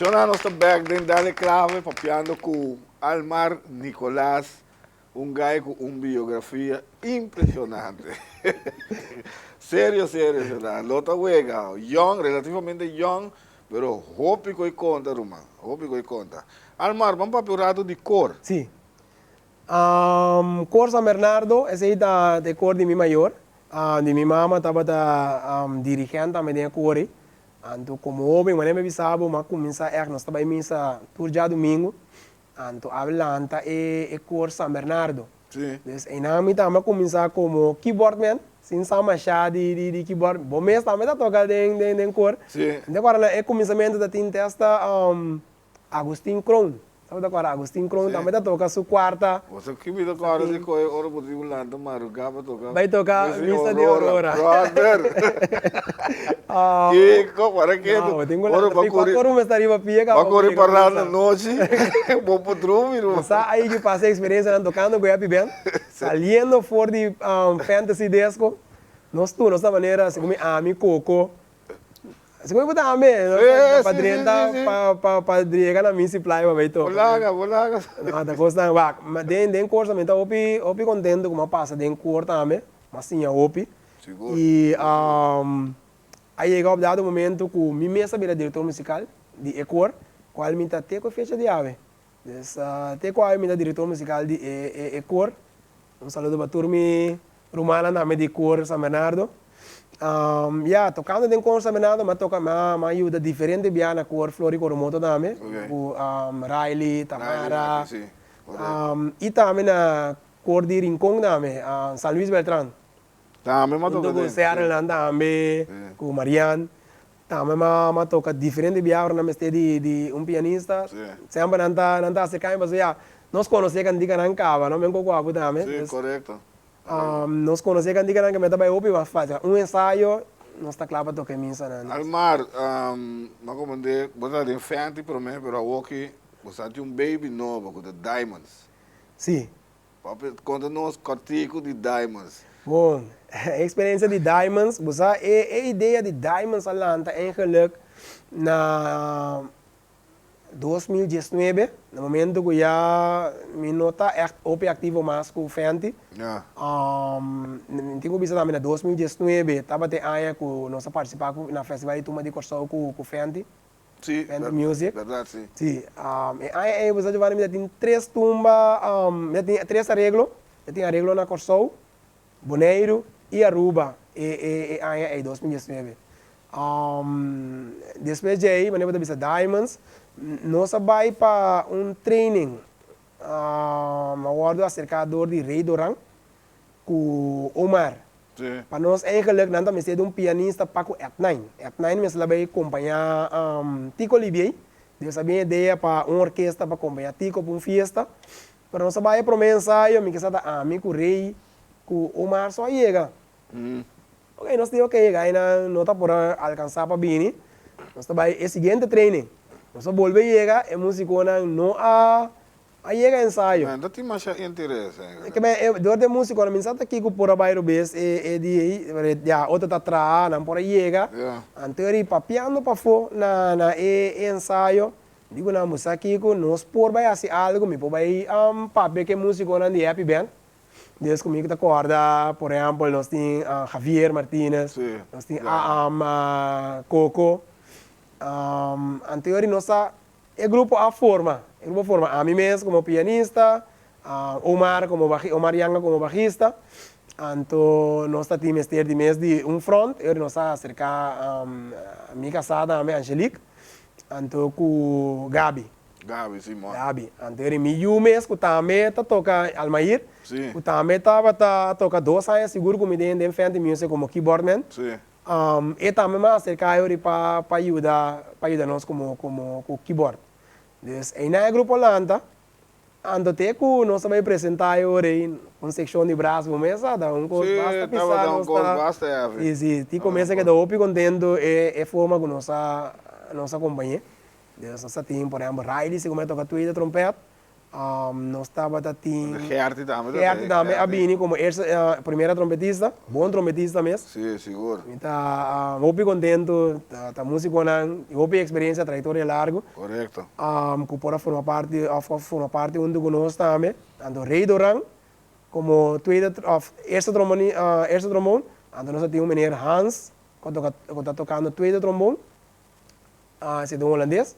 Shona nos ta bek den Dale Clave papiando ku Almar Nicolaas, un guy ku un biografia impresionante. Serio serio Shona, lo ta wega, yong, relativamente yong, pero hopi ku e konta ruman, hopi ku e konta. Almar, ban papia un rato di kor. Si. Kor San Bernardo, esei ta e kor di mi mayor. Di mi mama tabata dirigent tambe den e kor ei. Anto komo hoben, manera mi a bisa bo, mi a kuminsá ègt, nos ta bai misa tur djadumingu. Anto a lanta e kor San Bernardo. Dus einan mi tambe a kuminsá komo keyboardman, sin sa mashá di keyboard. Bo mes tambe ta toka den kor. Mi ta kòrda na e kuminsamentu ta tin testa Agustin Kroon. Sa bo ta kòrda Agustin Kroon tambe ta toka su kuarta. Bo sa ki mi ta kòrda di koe ora bo tin un lanta marugá pa toka Bai toka Misa di Aurora. Brother! Kiko para ketu. No, bo tin ku lanta pi kuater ora bo mester riba pia kaba. Bo kore pará na nochi, bo por drumi ruman. Bo sa ai ki pasa eksperensianan tokando ku Happy Band, saliendo for di Fantasy Disco, nos tur nos ta manera segun mi ami, Koko, Segun mi bo tambe, pa drenta pa yega na Missy Playa pa bay toka. Bo laga, bo laga. No, ta kosnan, wak, den den kor tambe mi ta hopi hopi kontento ku mi a pasa den kor tambe, mi a siña hopi. Sigur. I a yega op dado momento ku mi mes a bira direktor musikal di e kor, kual mi ta te ku e fecha di awe. Dus te ku awe mi ta direktor musikal di e e kor. Un saludo pa tur mi rumannan tambe di Kor San Bernardo. Ya, tokando den Kor San Bernardo mi a toka, mi a yuda diferente bia na Kor Flor y Coromoto tambe, ku Riley, Tamara, i tambe na Kor di Rincon tambe, San Luis Beltran. Tambe mi a toka den. Hunto ku Serelnan tambe, ku Marian. Tambe mi a toka diferente bia ora nan mester di un pianista. Semper nan ta nan ta aserka mi pasobra ya nos konosé kantikanan kaba no men koko abu tambe. Si, korekto. Nos konosé kantikanan ke mi ta bai hopi mas fásil. Un ensayo nos ta kla pa toka e misanan. Almar, mi a komprendé bo ta den Fenty promé pero awoki bo sa tin un baby nobo ku ta Diamonds. Si. Papi, konta nos kòrtiku di Diamonds. Bon, e eksperensia di Diamonds, bo sa e e idea di Diamonds a lanta eigenlik na 2019, na momento ku ya mi no ta ègt hopi aktivo mas ku Fenty. Mi tin ku bisa tambe na 2019 tabata e aña ku nos a partisipá ku na Festival di Tumba di Kòrsou ku Fenty. Sí, Band Music. Berdad, sí. Sí. E aña ei bo sa Giovanni mi ta tin tres tumba, mi ta tin tres areglo. Mi ta tin areglo na Kòrsou, Boneiru i Aruba e e e aña ei, 2019. Despues djei, manera bo ta bisa Diamonds, nos a bai pa un training, a wòrdu aserká dor di Rey Doran ku Omar. Pa nos eigenlijk nan ta mester di un pianista pa ku Ed Nine. Ed Nine mester la bay kompañá Tico Libiey. Dios a bin idea pa un orkesta pa kompañá Tico pa un fiesta. Pero nos a bay e prome ensayo, mi kisa ta ami ku Rey ku Omar so a yega. Ok, nos di ok, e gainan no ta por a alkansá pa bini. Nos ta bay e siguiente training. Nos a bolbe yega, e musikonan no a A yega ensayo. Men ta tin masha interes eigenlijk. Ke men e dor di e musiconan mi sa ta kiko por a bai robes e e di ei, pero ya otro ta traha, nan por a yega. Anto e ri papiando pafó na na e e ensayo, mi di ku nan bo sa kiko nos por bai hasi algo, mi por bai papia ku e musiconan di Happy Band. Des ku mi ta kòrda por ehèmpel nos tin Javier Martinez, nos tin Coco. Anto e ri nos ta E grupo a forma, e grupo a forma ami mes como pianista, Omar como baji, Omar Yanga como bajista, anto nos ta tin mester di mes di un front, e ora nos a acerca mi casá tambe Angelique, anto cu Gaby. Gaby, si mon. Gaby, anto eri mi yu mes cu tambe ta toca Almair, Si. cu tambe tabata toca dos aña sigur cu mi den den Fenty Music como keyboardman. Si. E tambe m'a acerca yori pa pa yuda pa yuda nos como como cu keyboard. Dus einan e grupo lanta, anto te cu nos ta bay presenta yori un seccion di brass bo mes a da un cos Sí, basta pisa tabata un nos cos ta basta heavy. Sí, sí, ti comienza keda hopi contento e e forma cu nos a nos a compañe. Dus nos a tin por ehempel Riley si como a toca tweede trompet. Nos tabata tin. Gertie tambe ta Gertie tambe a bini komo eerste, primera trompetista, bon trompetista mes. Si, sigur. Mi ta hopi kontentu, ta musikonan di hopi eksperensia, trayektoria largu. Korekto. Ku por a forma parti òf a forma parti huntu ku nos tambe. Anto Rey Doran komo tweede òf eerste tromboni, eerste trombon. Anto nos a tin un meneer Hans ku ta ku ta tokando tweede trombon. Esei ta un holandes.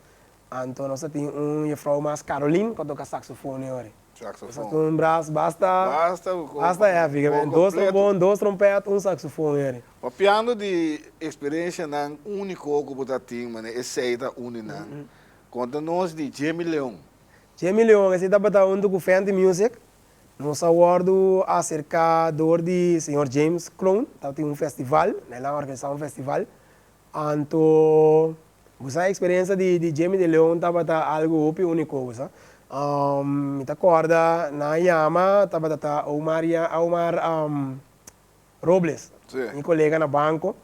Anto nos a tin un juffrouw mas Caroline ku a toka saxofoon e ora. Saxofoon. Nos a tin un brass basta Basta basta heavy. Dos trombon, dos trompet, un saxofoon e ora. Papiando di experiencianan unico cu bo ta tin, manera esey ta uni nan. Conta nos di Jimmy Leon. Jimmy Leon, esey tabata hunto cu Fenty Music. Nos a wordo acerca door di señor James Kroon, tabatin un festival, nan a organisa un festival. Anto bo sa experiencia di di Jamie de Leon tabata algo hopi unico bo sa. Mi ta corda nan a yama tabata ta Omar Omar Robles, mi colega na banco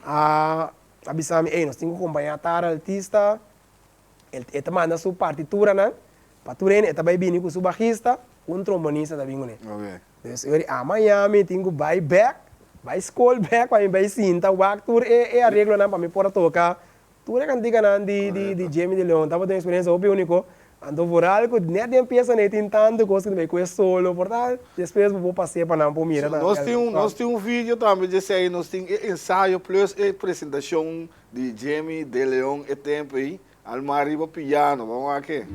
a a bisa mi ey nos tin cu compaña tal artista e ta manda su partituranan pa tur hende e ta bay bini cu su bajista cu un trombonista ta bin cune. Dus e ora a Miami tin cu bay bek, bay school bek pa mi bay sinta wak tur e e areglonan pa mi por a toca tur e canticanan di di di Jamie de Leon. Tabata un experiencia hopi unico. Anto vooral cu net den pieza nan e tin tanto cos cu ta bay cu e solo por ta despues bo por pas'e pa nan por mira tambe. Nos tin un nos tin un video tambe djesey nos tin e ensayo plus e presentacion di Jamie de Leon e tempo ey Alma riba piano, ban wak e.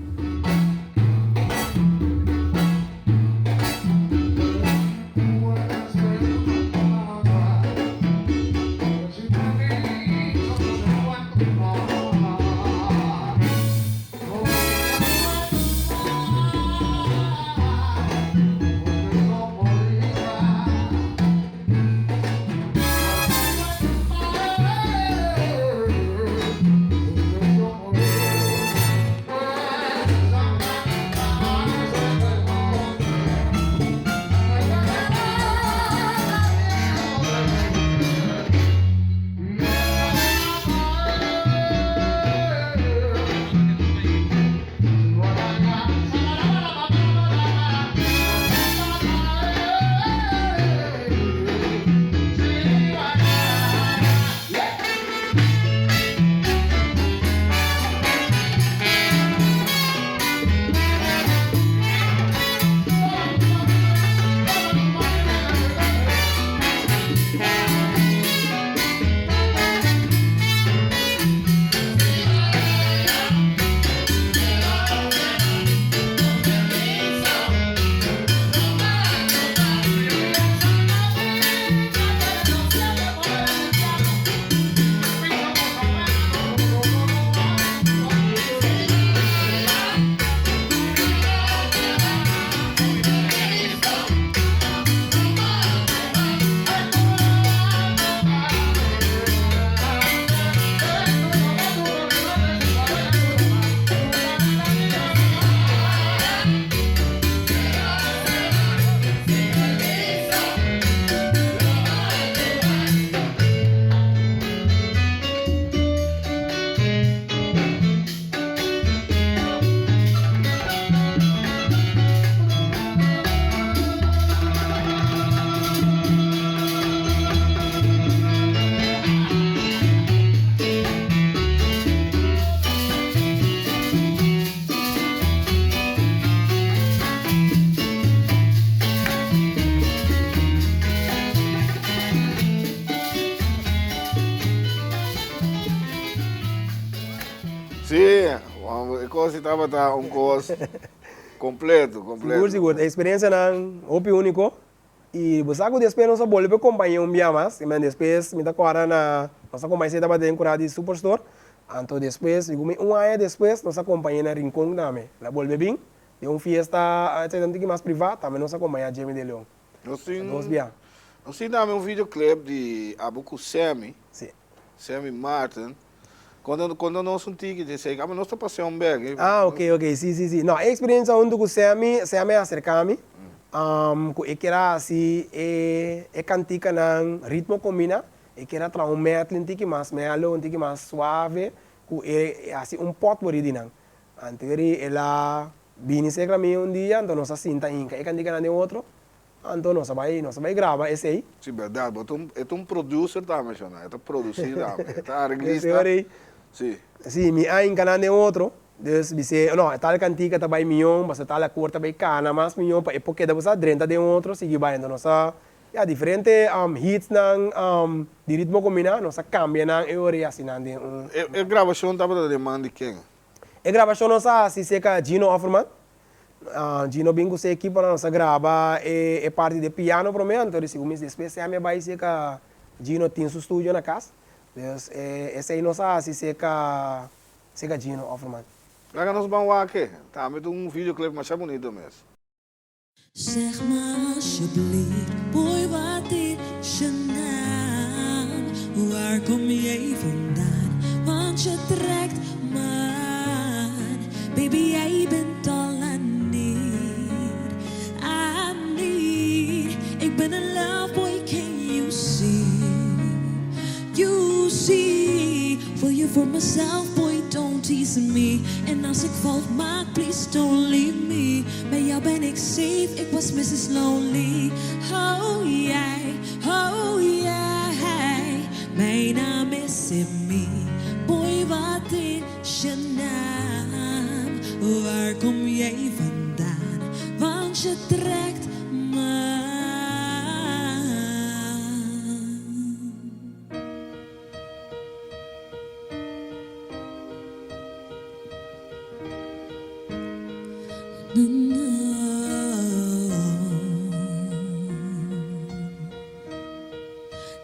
Sí, e kos si tabata un kos kompleto, kompleto. Sigur, sigur. E eksperensianan hopi úniko. I bo sa ku despues nos a bolbe pa e kompañia un bia mas. I men despues mi ta kòrda na nos a kompaña esei tabata den kurá di Superstore. Anto despues, mi ku mi un aña despues nos a kompañ'é na Rincon tambe. El a bolbe bin den un fiesta esei ta un tiki mas privá, tambe nos a kompañá Jimmy de Leon. Nos tin Dos bia. Nos tin tambe un videoclip di abo ku Sammy. Si. Sammy Martin. Konta konta nos un tiki di esei. Abo nos ta pasea un bek. Ah, ok, ok. Si, si, si. No, e experiencia huntu ku Sammy, Sammy a aserká mi, ku e kier a hasi e e kantikanan ritmo kombiná. E kier a traha un medley un tiki mas mellow, un tiki mas suave, ku e hasi un potpourri di nan. Anto eri el a. bini serka mi un dia, anto nos a sinta hinka e kantikanan den otro, anto nos a bai nos a bai graba esei. Si bèrdat, bo ta un e ta un producer tambe shona, e ta produsí tambe, e ta areglista. Si. Si, mi a hinka nan den otro, dus bis'é, no, e tal kantika ta bai mion, pasobra tal akor ta bai kana mas mion pa e por keda bo sa drenta den otro, sigui bai. Anto nos a Ya, diferente hitsnan di Ritmo Kombiná, nos a kambia nan e ora i hasi nan den un. E grabashon tabata den man di ken? E grabashon nos a hasi serka Gino Offerman. Gino bin ku su ekiponan, nos a graba e parti di e piano promé, anto di segun mis despues Sammy a bai serka Gino tin su studio na kas. Dus esei nos a hasi serka Gino Offerman. Laga nos ban wak e. Tambe ta un videoclip masha bunito mes. Zeg me alsjeblieft, boy, wat is je naam? Waar kom jij vandaan? Want je trekt me aan. Baby, jij bent all I need. I need. Ik ben in love, boy, can you see? You see. Wil je voor mezelf, boy, don't tease me. En als ik fout maak, please don't leave me. Bij jou ben ik safe, ik was Mrs. Lonely. Oh jij, oh jij. Mijn naam is Simmy. Boy, wat is je naam? Waar kom jij vandaan? Want je trekt me aan.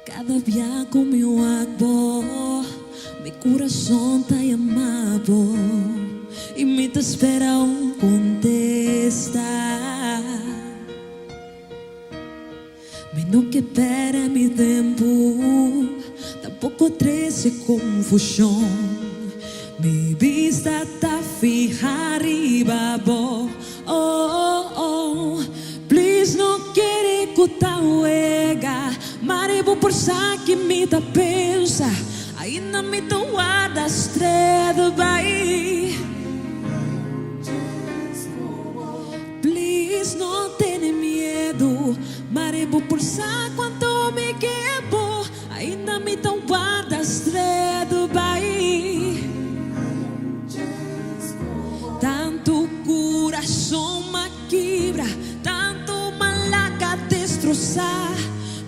Kada bia ku mi wak bo, mi kurason ta yama bo i mi ta spera un kontesta. Mi no ke pèrdè mi tempu, tampoko trese konfushon. Mi bista ta fiha riba bo, oh oh. Please no kere ku ta wega, mari bo por sa ki mi ta pensa. Ainda mi ta warda stret bai. Please no tene miedu, mare bo por sa cuanto mi ke bo, ainda mi ta warda stret bai. Tantu curason m'a kibra, tantu malaca destrosa,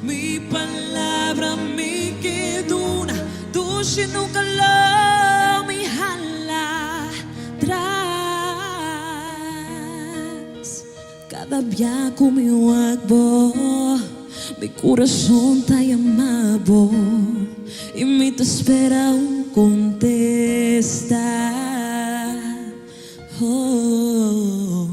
mi palabra mi ke duna, dushi nunca lo mi hala tras. Kada bia ku mi wak bo, mi kurason ta yama bo i mi ta spera un kontesta. Oh.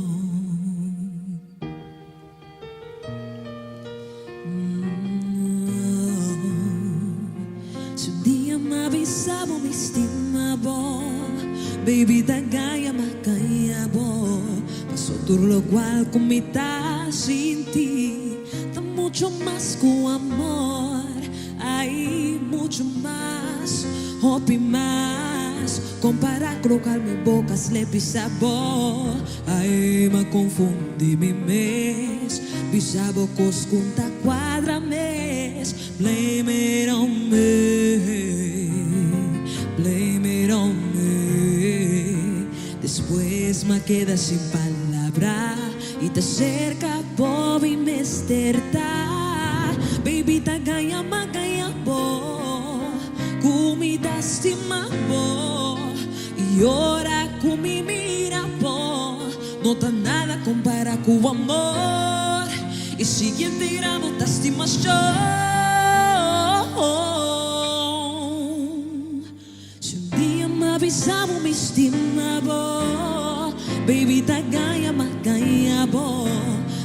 Si un dia m'a bisa bo mi stima bo, baby ta gaya m'a kaya bo. Paso tur lokual ku mi ta sinti ta mucho mas ku amor, ai mucho mas, hopi mas. Kompara ku lokual mi boka sle bisa bo. Ai m'a konfundi mi mes. Bisa bo kos ku n'ta kuadra mes. Blame it on me, blame it on me. Despues m'a keda sin palabra i ta serka bo mi mester ta. Baby ta gaña m'a gaña bo ku mi ta stima bo. I ora ku mi mira bo, no ta nada kompara ku amor. I siguiente grado ta stimashon. Si un dia m'a bisa bo mi stima bo, baby ta gaña m'a gaña bo.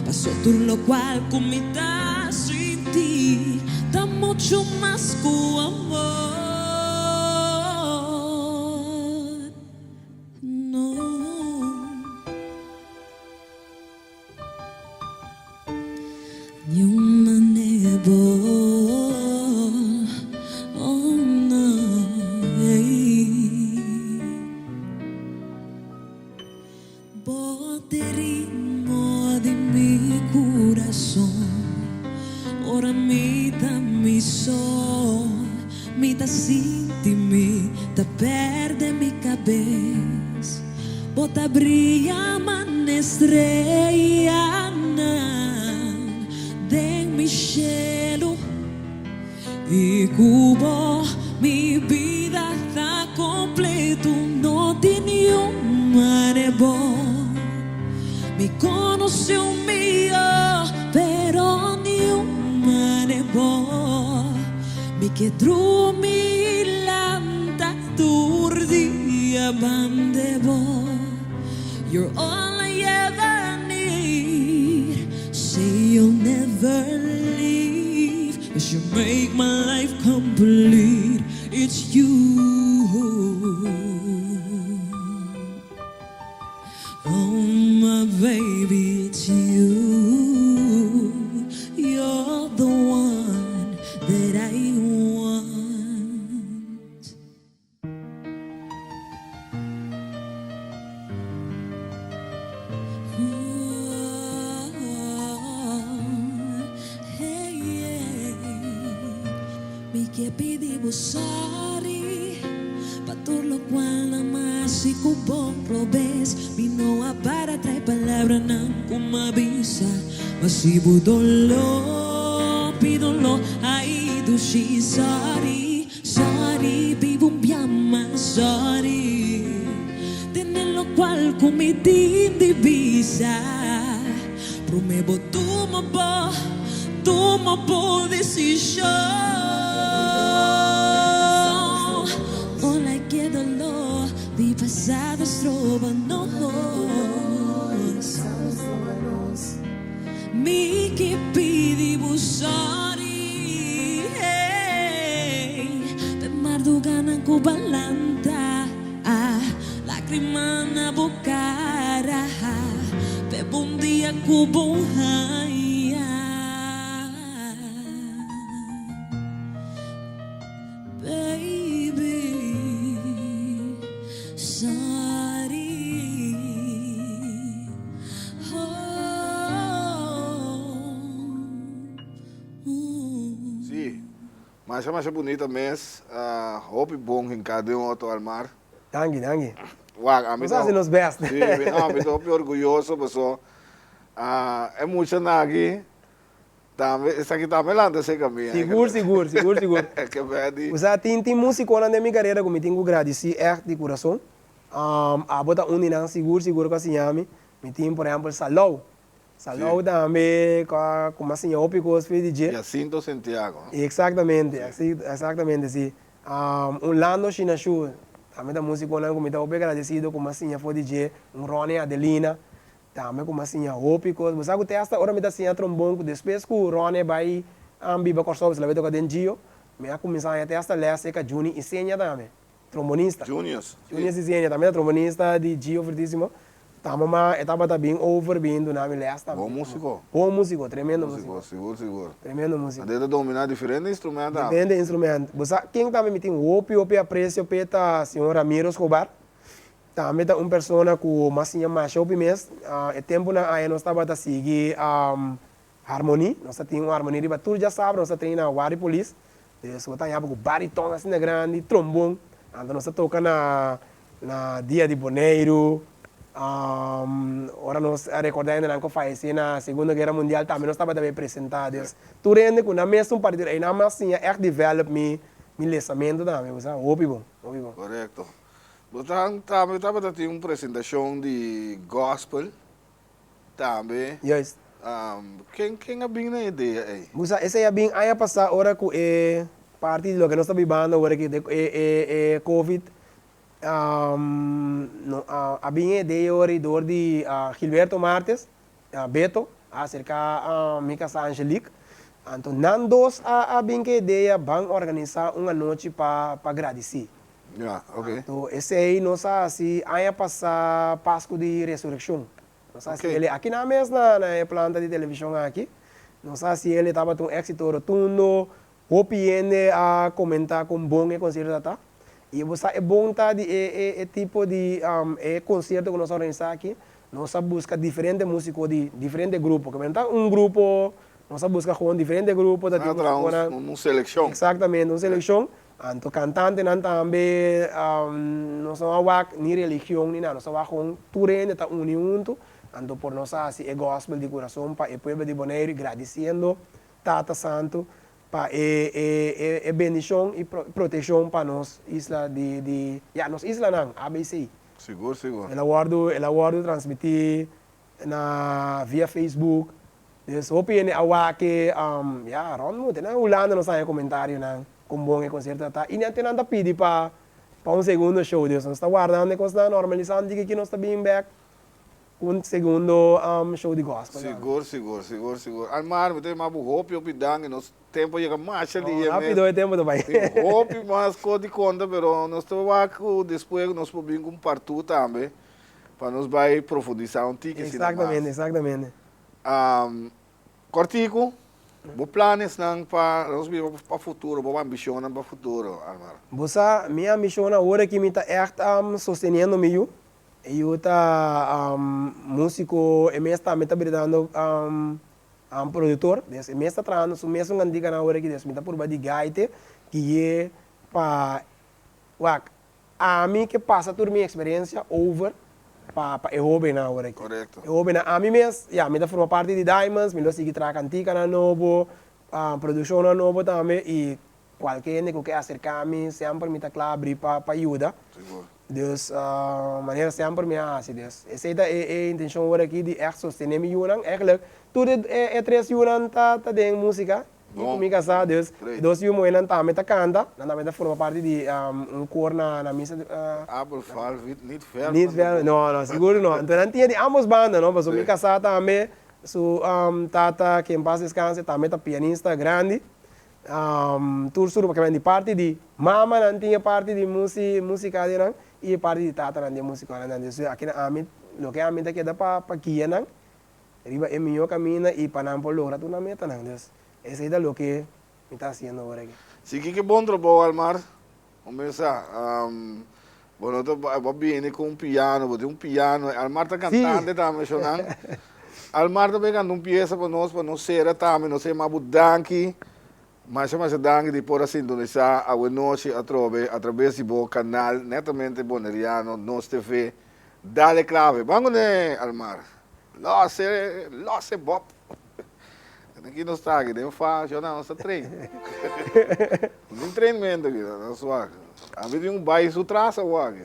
Paso tur lokual ku mi ta sinti ta muchu mas ku amor. No. Ni un manera bo. Oh no. Ey. Bo t'e ritmo di mi kurason Ora mi ta mi so Mi ta sinti mi ta perde mi kabes Bo ta bria mane streanan den mi shelu I ku bo mi bida ta kompletu No tin niun mane bo Mi konosé un mihó pero niun mane bo Mi ke drumi i lanta tur dia bande bo You're all I ever need Say you'll never leave Cause you make my life complete It's you Oh my baby it's you You're the one that I want. Mi ke pidi bo sorry pa tur lokual nan m'a hasi ku bo robes. Mi no a para trae palabranan ku m'a bisa, ma si bo doló, pidolo ai dushi sorry. Sorry, biba un bia mas sorry Tene locual cu mi tin di bisa Prome bo tuma bo, tuma bo decision No laga e dolor di pasado stroba nos Mi ke pidi bo sorry hey P'e marduganan ku balanta Lagrima na bo kara P'e bon dia ku bo haya Baby sorry Sí, masha masha bunita mes, hopi bon hinká den otro al mar. Danki, danki. Wak, ami Nos hasi nos best. Sí, no, mi ta hopi orguyoso paso e muchanan aki Tambe, esaki tambe lanta serka mi. Sigur, sigur, sigur, sigur. Ke bèdi. Usa tin tin musikonan den mi karera ku mi tin ku gradisí ègt di kurason. Abo ta un di nan sigur, sigur ku a siña mi. Mi tin por ehèmpel Salou. Salou tambe ku a ku mi a siña hopi kos for di dje. Jacinto Santiago. Eksaktamente, eksaktamente si. Un Lando Shinashu tambe ta musikonan ku mi ta hopi agradesido ku mi a siña for di dje. Un Ronnie Adelina. Tambe ku mi a siña hopi kos. Bo sa ku te asta ora mi ta siña trombon ku despues ku Ronnie bai biba Kòrsou pasobra el a bai toka den Gio, mi a kuminsá haña te asta lès serka Juni Isenia tambe, trombonista. Junius. Junius Isenia tambe ta trombonista di Gio Fortísimo. Tambe ma e tabata bin over bin duna mi lès tambe. Bon músiko. Bon músiko, tremendo músiko. Músiko, sigur sigur. Tremendo músiko. Anto e ta dominá diferente instrumènt tambe. Diferente instrumènt. Bo sa ken tambe mi tin hopi hopi apresio p'e ta señor Ramiro Escobar. Tambe ta un persona ku mas siña masha hopi mes. E tempunan aya nos tabata sigui harmoni. Nos ta tin un harmoni riba tur djasabra. Nos ta train na Wari Polis. Dus bo ta haña bo ku bariton asina grandi, trombon. Anto nos ta toka na na dia di Boneiru. Ora nos a rekordá hendenan ku fayesé na Segundo Guera Mundial tambe nos tabata bay presentá. Dus tur hende ku nan mes un partido einan mas siña ègt develop mi mi lesamentu tambe. Bo sa, hopi bon, hopi bon. Korekto. Bo ta tambe tabata tin un presentacion di gospel tambe. Juist. Ken ken a bin na e idea ey? Bo sa esey a bin aña pasa ora cu e parti di loke nos ta bibando awor aki e e e covid no a bin e idea ora dor di Gilberto Martes, Beto a acerca mi casa Angelique anto nan dos a a bin cu e idea ban organisa un anochi pa pa gradici. Ja, ok. Anto esei nos a hasi aña pasá Pasku di Resurekshon. Nos a hasi Ok. el aki nan mes na na e planta di televishon aki. Nos a hasi el, e tabata un éksito rotundo. Hopi hende a komentá kon bon e konsierto ta ta. I bo sa e bon ta di e e e tipo di e konsierto ku nos a organisá aki, nos a buska diferente músiko di diferente grupo, ke no ta un grupo, nos a buska gewoon diferente grupo ta tin musikonan. Un selekshon. Eksaktamente, un selekshon. Anto kantantenan tambe nos no a wak ni religion ni nada, nos a wak gewoon tur hende ta uni huntu, anto por nos a hasi e gòspel di kurason pa e pueblo di Boneiru gradisiendo Tata Santu pa e e e bendishon i protekshon pa nos isla di di ya nos islanan abc. Sigur sigur. El a wòrdu el a wòrdu transmití na via Facebook dus hopi hende a wak e ya rònt mundo te na Hulanda nos a haña komentarionan kon bon e konsierto a ta i te nan ta pidi pa pa un segundo show dus nos ta wardando e kosnan normalisando diki ki nos ta bin bèk Un segundo show di gospel tambe. Sigur, sigur, sigur, sigur. Almar, mi ta yama bo hopi, hopi danki. Nos tempo a yega masha di e mes. Rapido e tempo ta bai. Tin hopi mas cos di conta, pero nos ta wak cu despues nos por bin cu un part two tambe pa nos bai profundisa un tiki asina mas. Exactamente, exactamente. Cortico, bo planesnan pa nos biba pa futuro, bo ambicionnan pa futuro, Almar. Bo sa, mi ambicion awor aki mi ta echt sosteniendo mi yu. E yu ta musico, e mes tambe ta bira productor, des e mes ta trahando su mesun canticanan awor aki, des mi ta purba di gaite gui'e pa wak ami ke pasa tur mi experiencia over pa pa e hobennan awor aki. E hobennan, ami mes, ya, mi ta forma parti di Diamonds, mi lo sigui traha canticanan nobo, produccionnan nobo tambe y Kualke hende ku ke aserká mi semper mi ta kla abrí pa pa yuda. Dus manera semper mi a hasi. Dus esei ta e e intenshon ora aki di ègt sostené mi yunan. Eigentlik tur e e tres yunan ta ta den músika i ku mi kasá. Dus e dos yu muhénan tambe ta kanta. Nan tambe ta forma parti di un kor na na misa. Abel val niet ver Niet ver, no no sigur no. Anto nan tin di ambos banda no pasobra mi kasá tambe su tata ke en pas deskanse tambe ta pianista grandi. Tur suru pakimen di parti di mamanan tin e parti di musica di nan y e parti di tatanan tin e musiconan nan. Entonces aki nan ami loke ami ta keda pa pa guia nan riba e miho caminda y pa nan por logra tur nan metanan. Entonces esey ta loke mi ta haciendo awor aki. Sigui ke bon trabou Almar. Bo mesa bo no ta bo a bini ku un piano, bo tin un piano. Almar ta kantante tambe shownan. Almar ta bay kanta un piesa pa nos pa nos sera tambe. Nos a yama bo danki, masha masha danki di por a sintonisa awe nochi atrobe atrabes di bo kanal netamente boneriano Nos TV. Dale Clave. Ban kuné Almar. Lose, lose Bob. Aki nos ta aki den fa, shownan nos ta train. Nos tin trainmento aki, nos wak. Abi tin un bai su tras awor aki.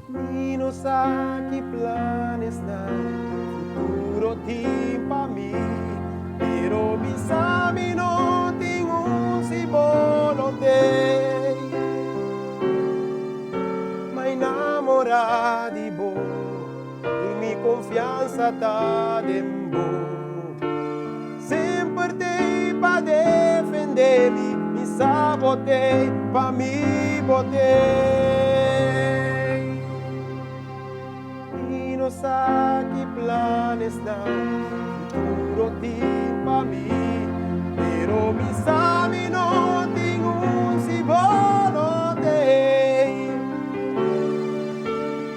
Mi no sa ki planes nan futuro tin pa mi, pero mi sa mi no tin un si bo no t'ey. Ma enamora di bo, tur mi confiansa ta den bo. Semper t'ey pa defende mi, mi sa bo t'ey pa mi bo t'ey. Mi no sa ki planes nan futuro tin pa mi, pero mi sa mi no tin un si bo no t'ey.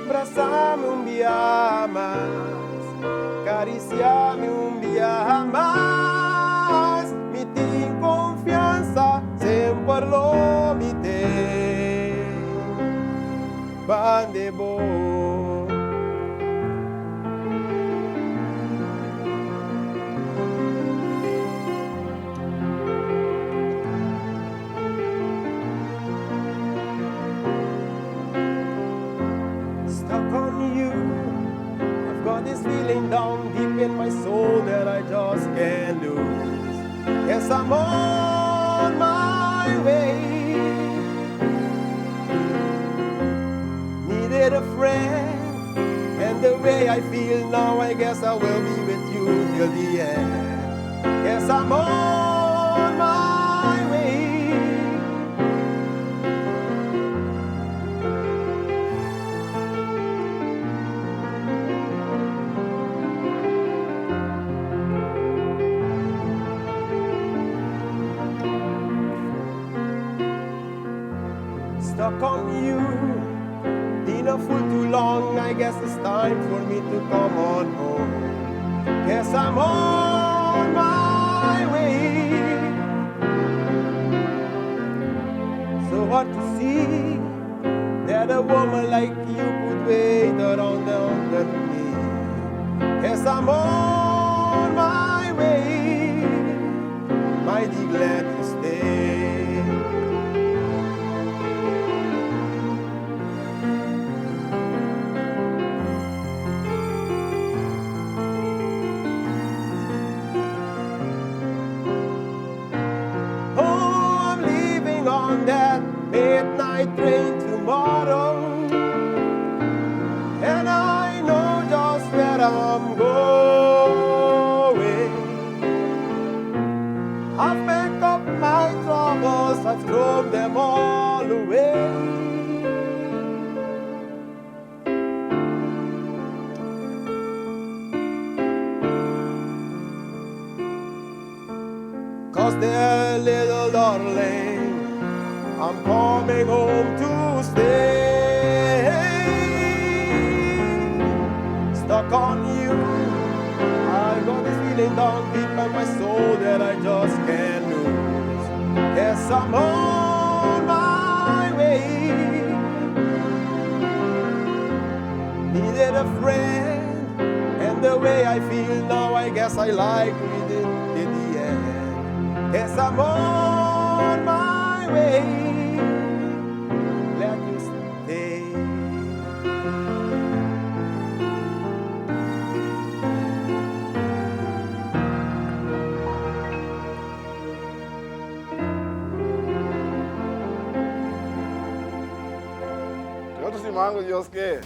Brasami un bia mas. Cariciami un biaha mas. Mi tin confiansa, semper lo mi t'e bande bo. Stuck on you. I've got this feeling down deep in my soul that I just can't lose. Yes, I'm on my way. Needed a friend, and the way I feel now, I guess I will be with you. till the end. Guess I'm on my way. Stuck on you, been a fool too long. I guess it's time for me to come on home. Guess I'm on my way. So hard to see that a woman like you could wait around under me. Guess I'm on my way. Mighty glad to stay. Oh, I'm leaving on that midnight train tomorrow. And I know just where I'm going. I've packed up my troubles, I've thrown them all away. Cause there, little darling, I'm coming home to stay. Stuck on you, I got this feeling down deep in my soul that I just can't lose. Guess I'm on my way. Needed a friend, and the way I feel now, I guess I like with it in the end. Guess I'm on my way. Let you stay. Otro siman ku Dios ke.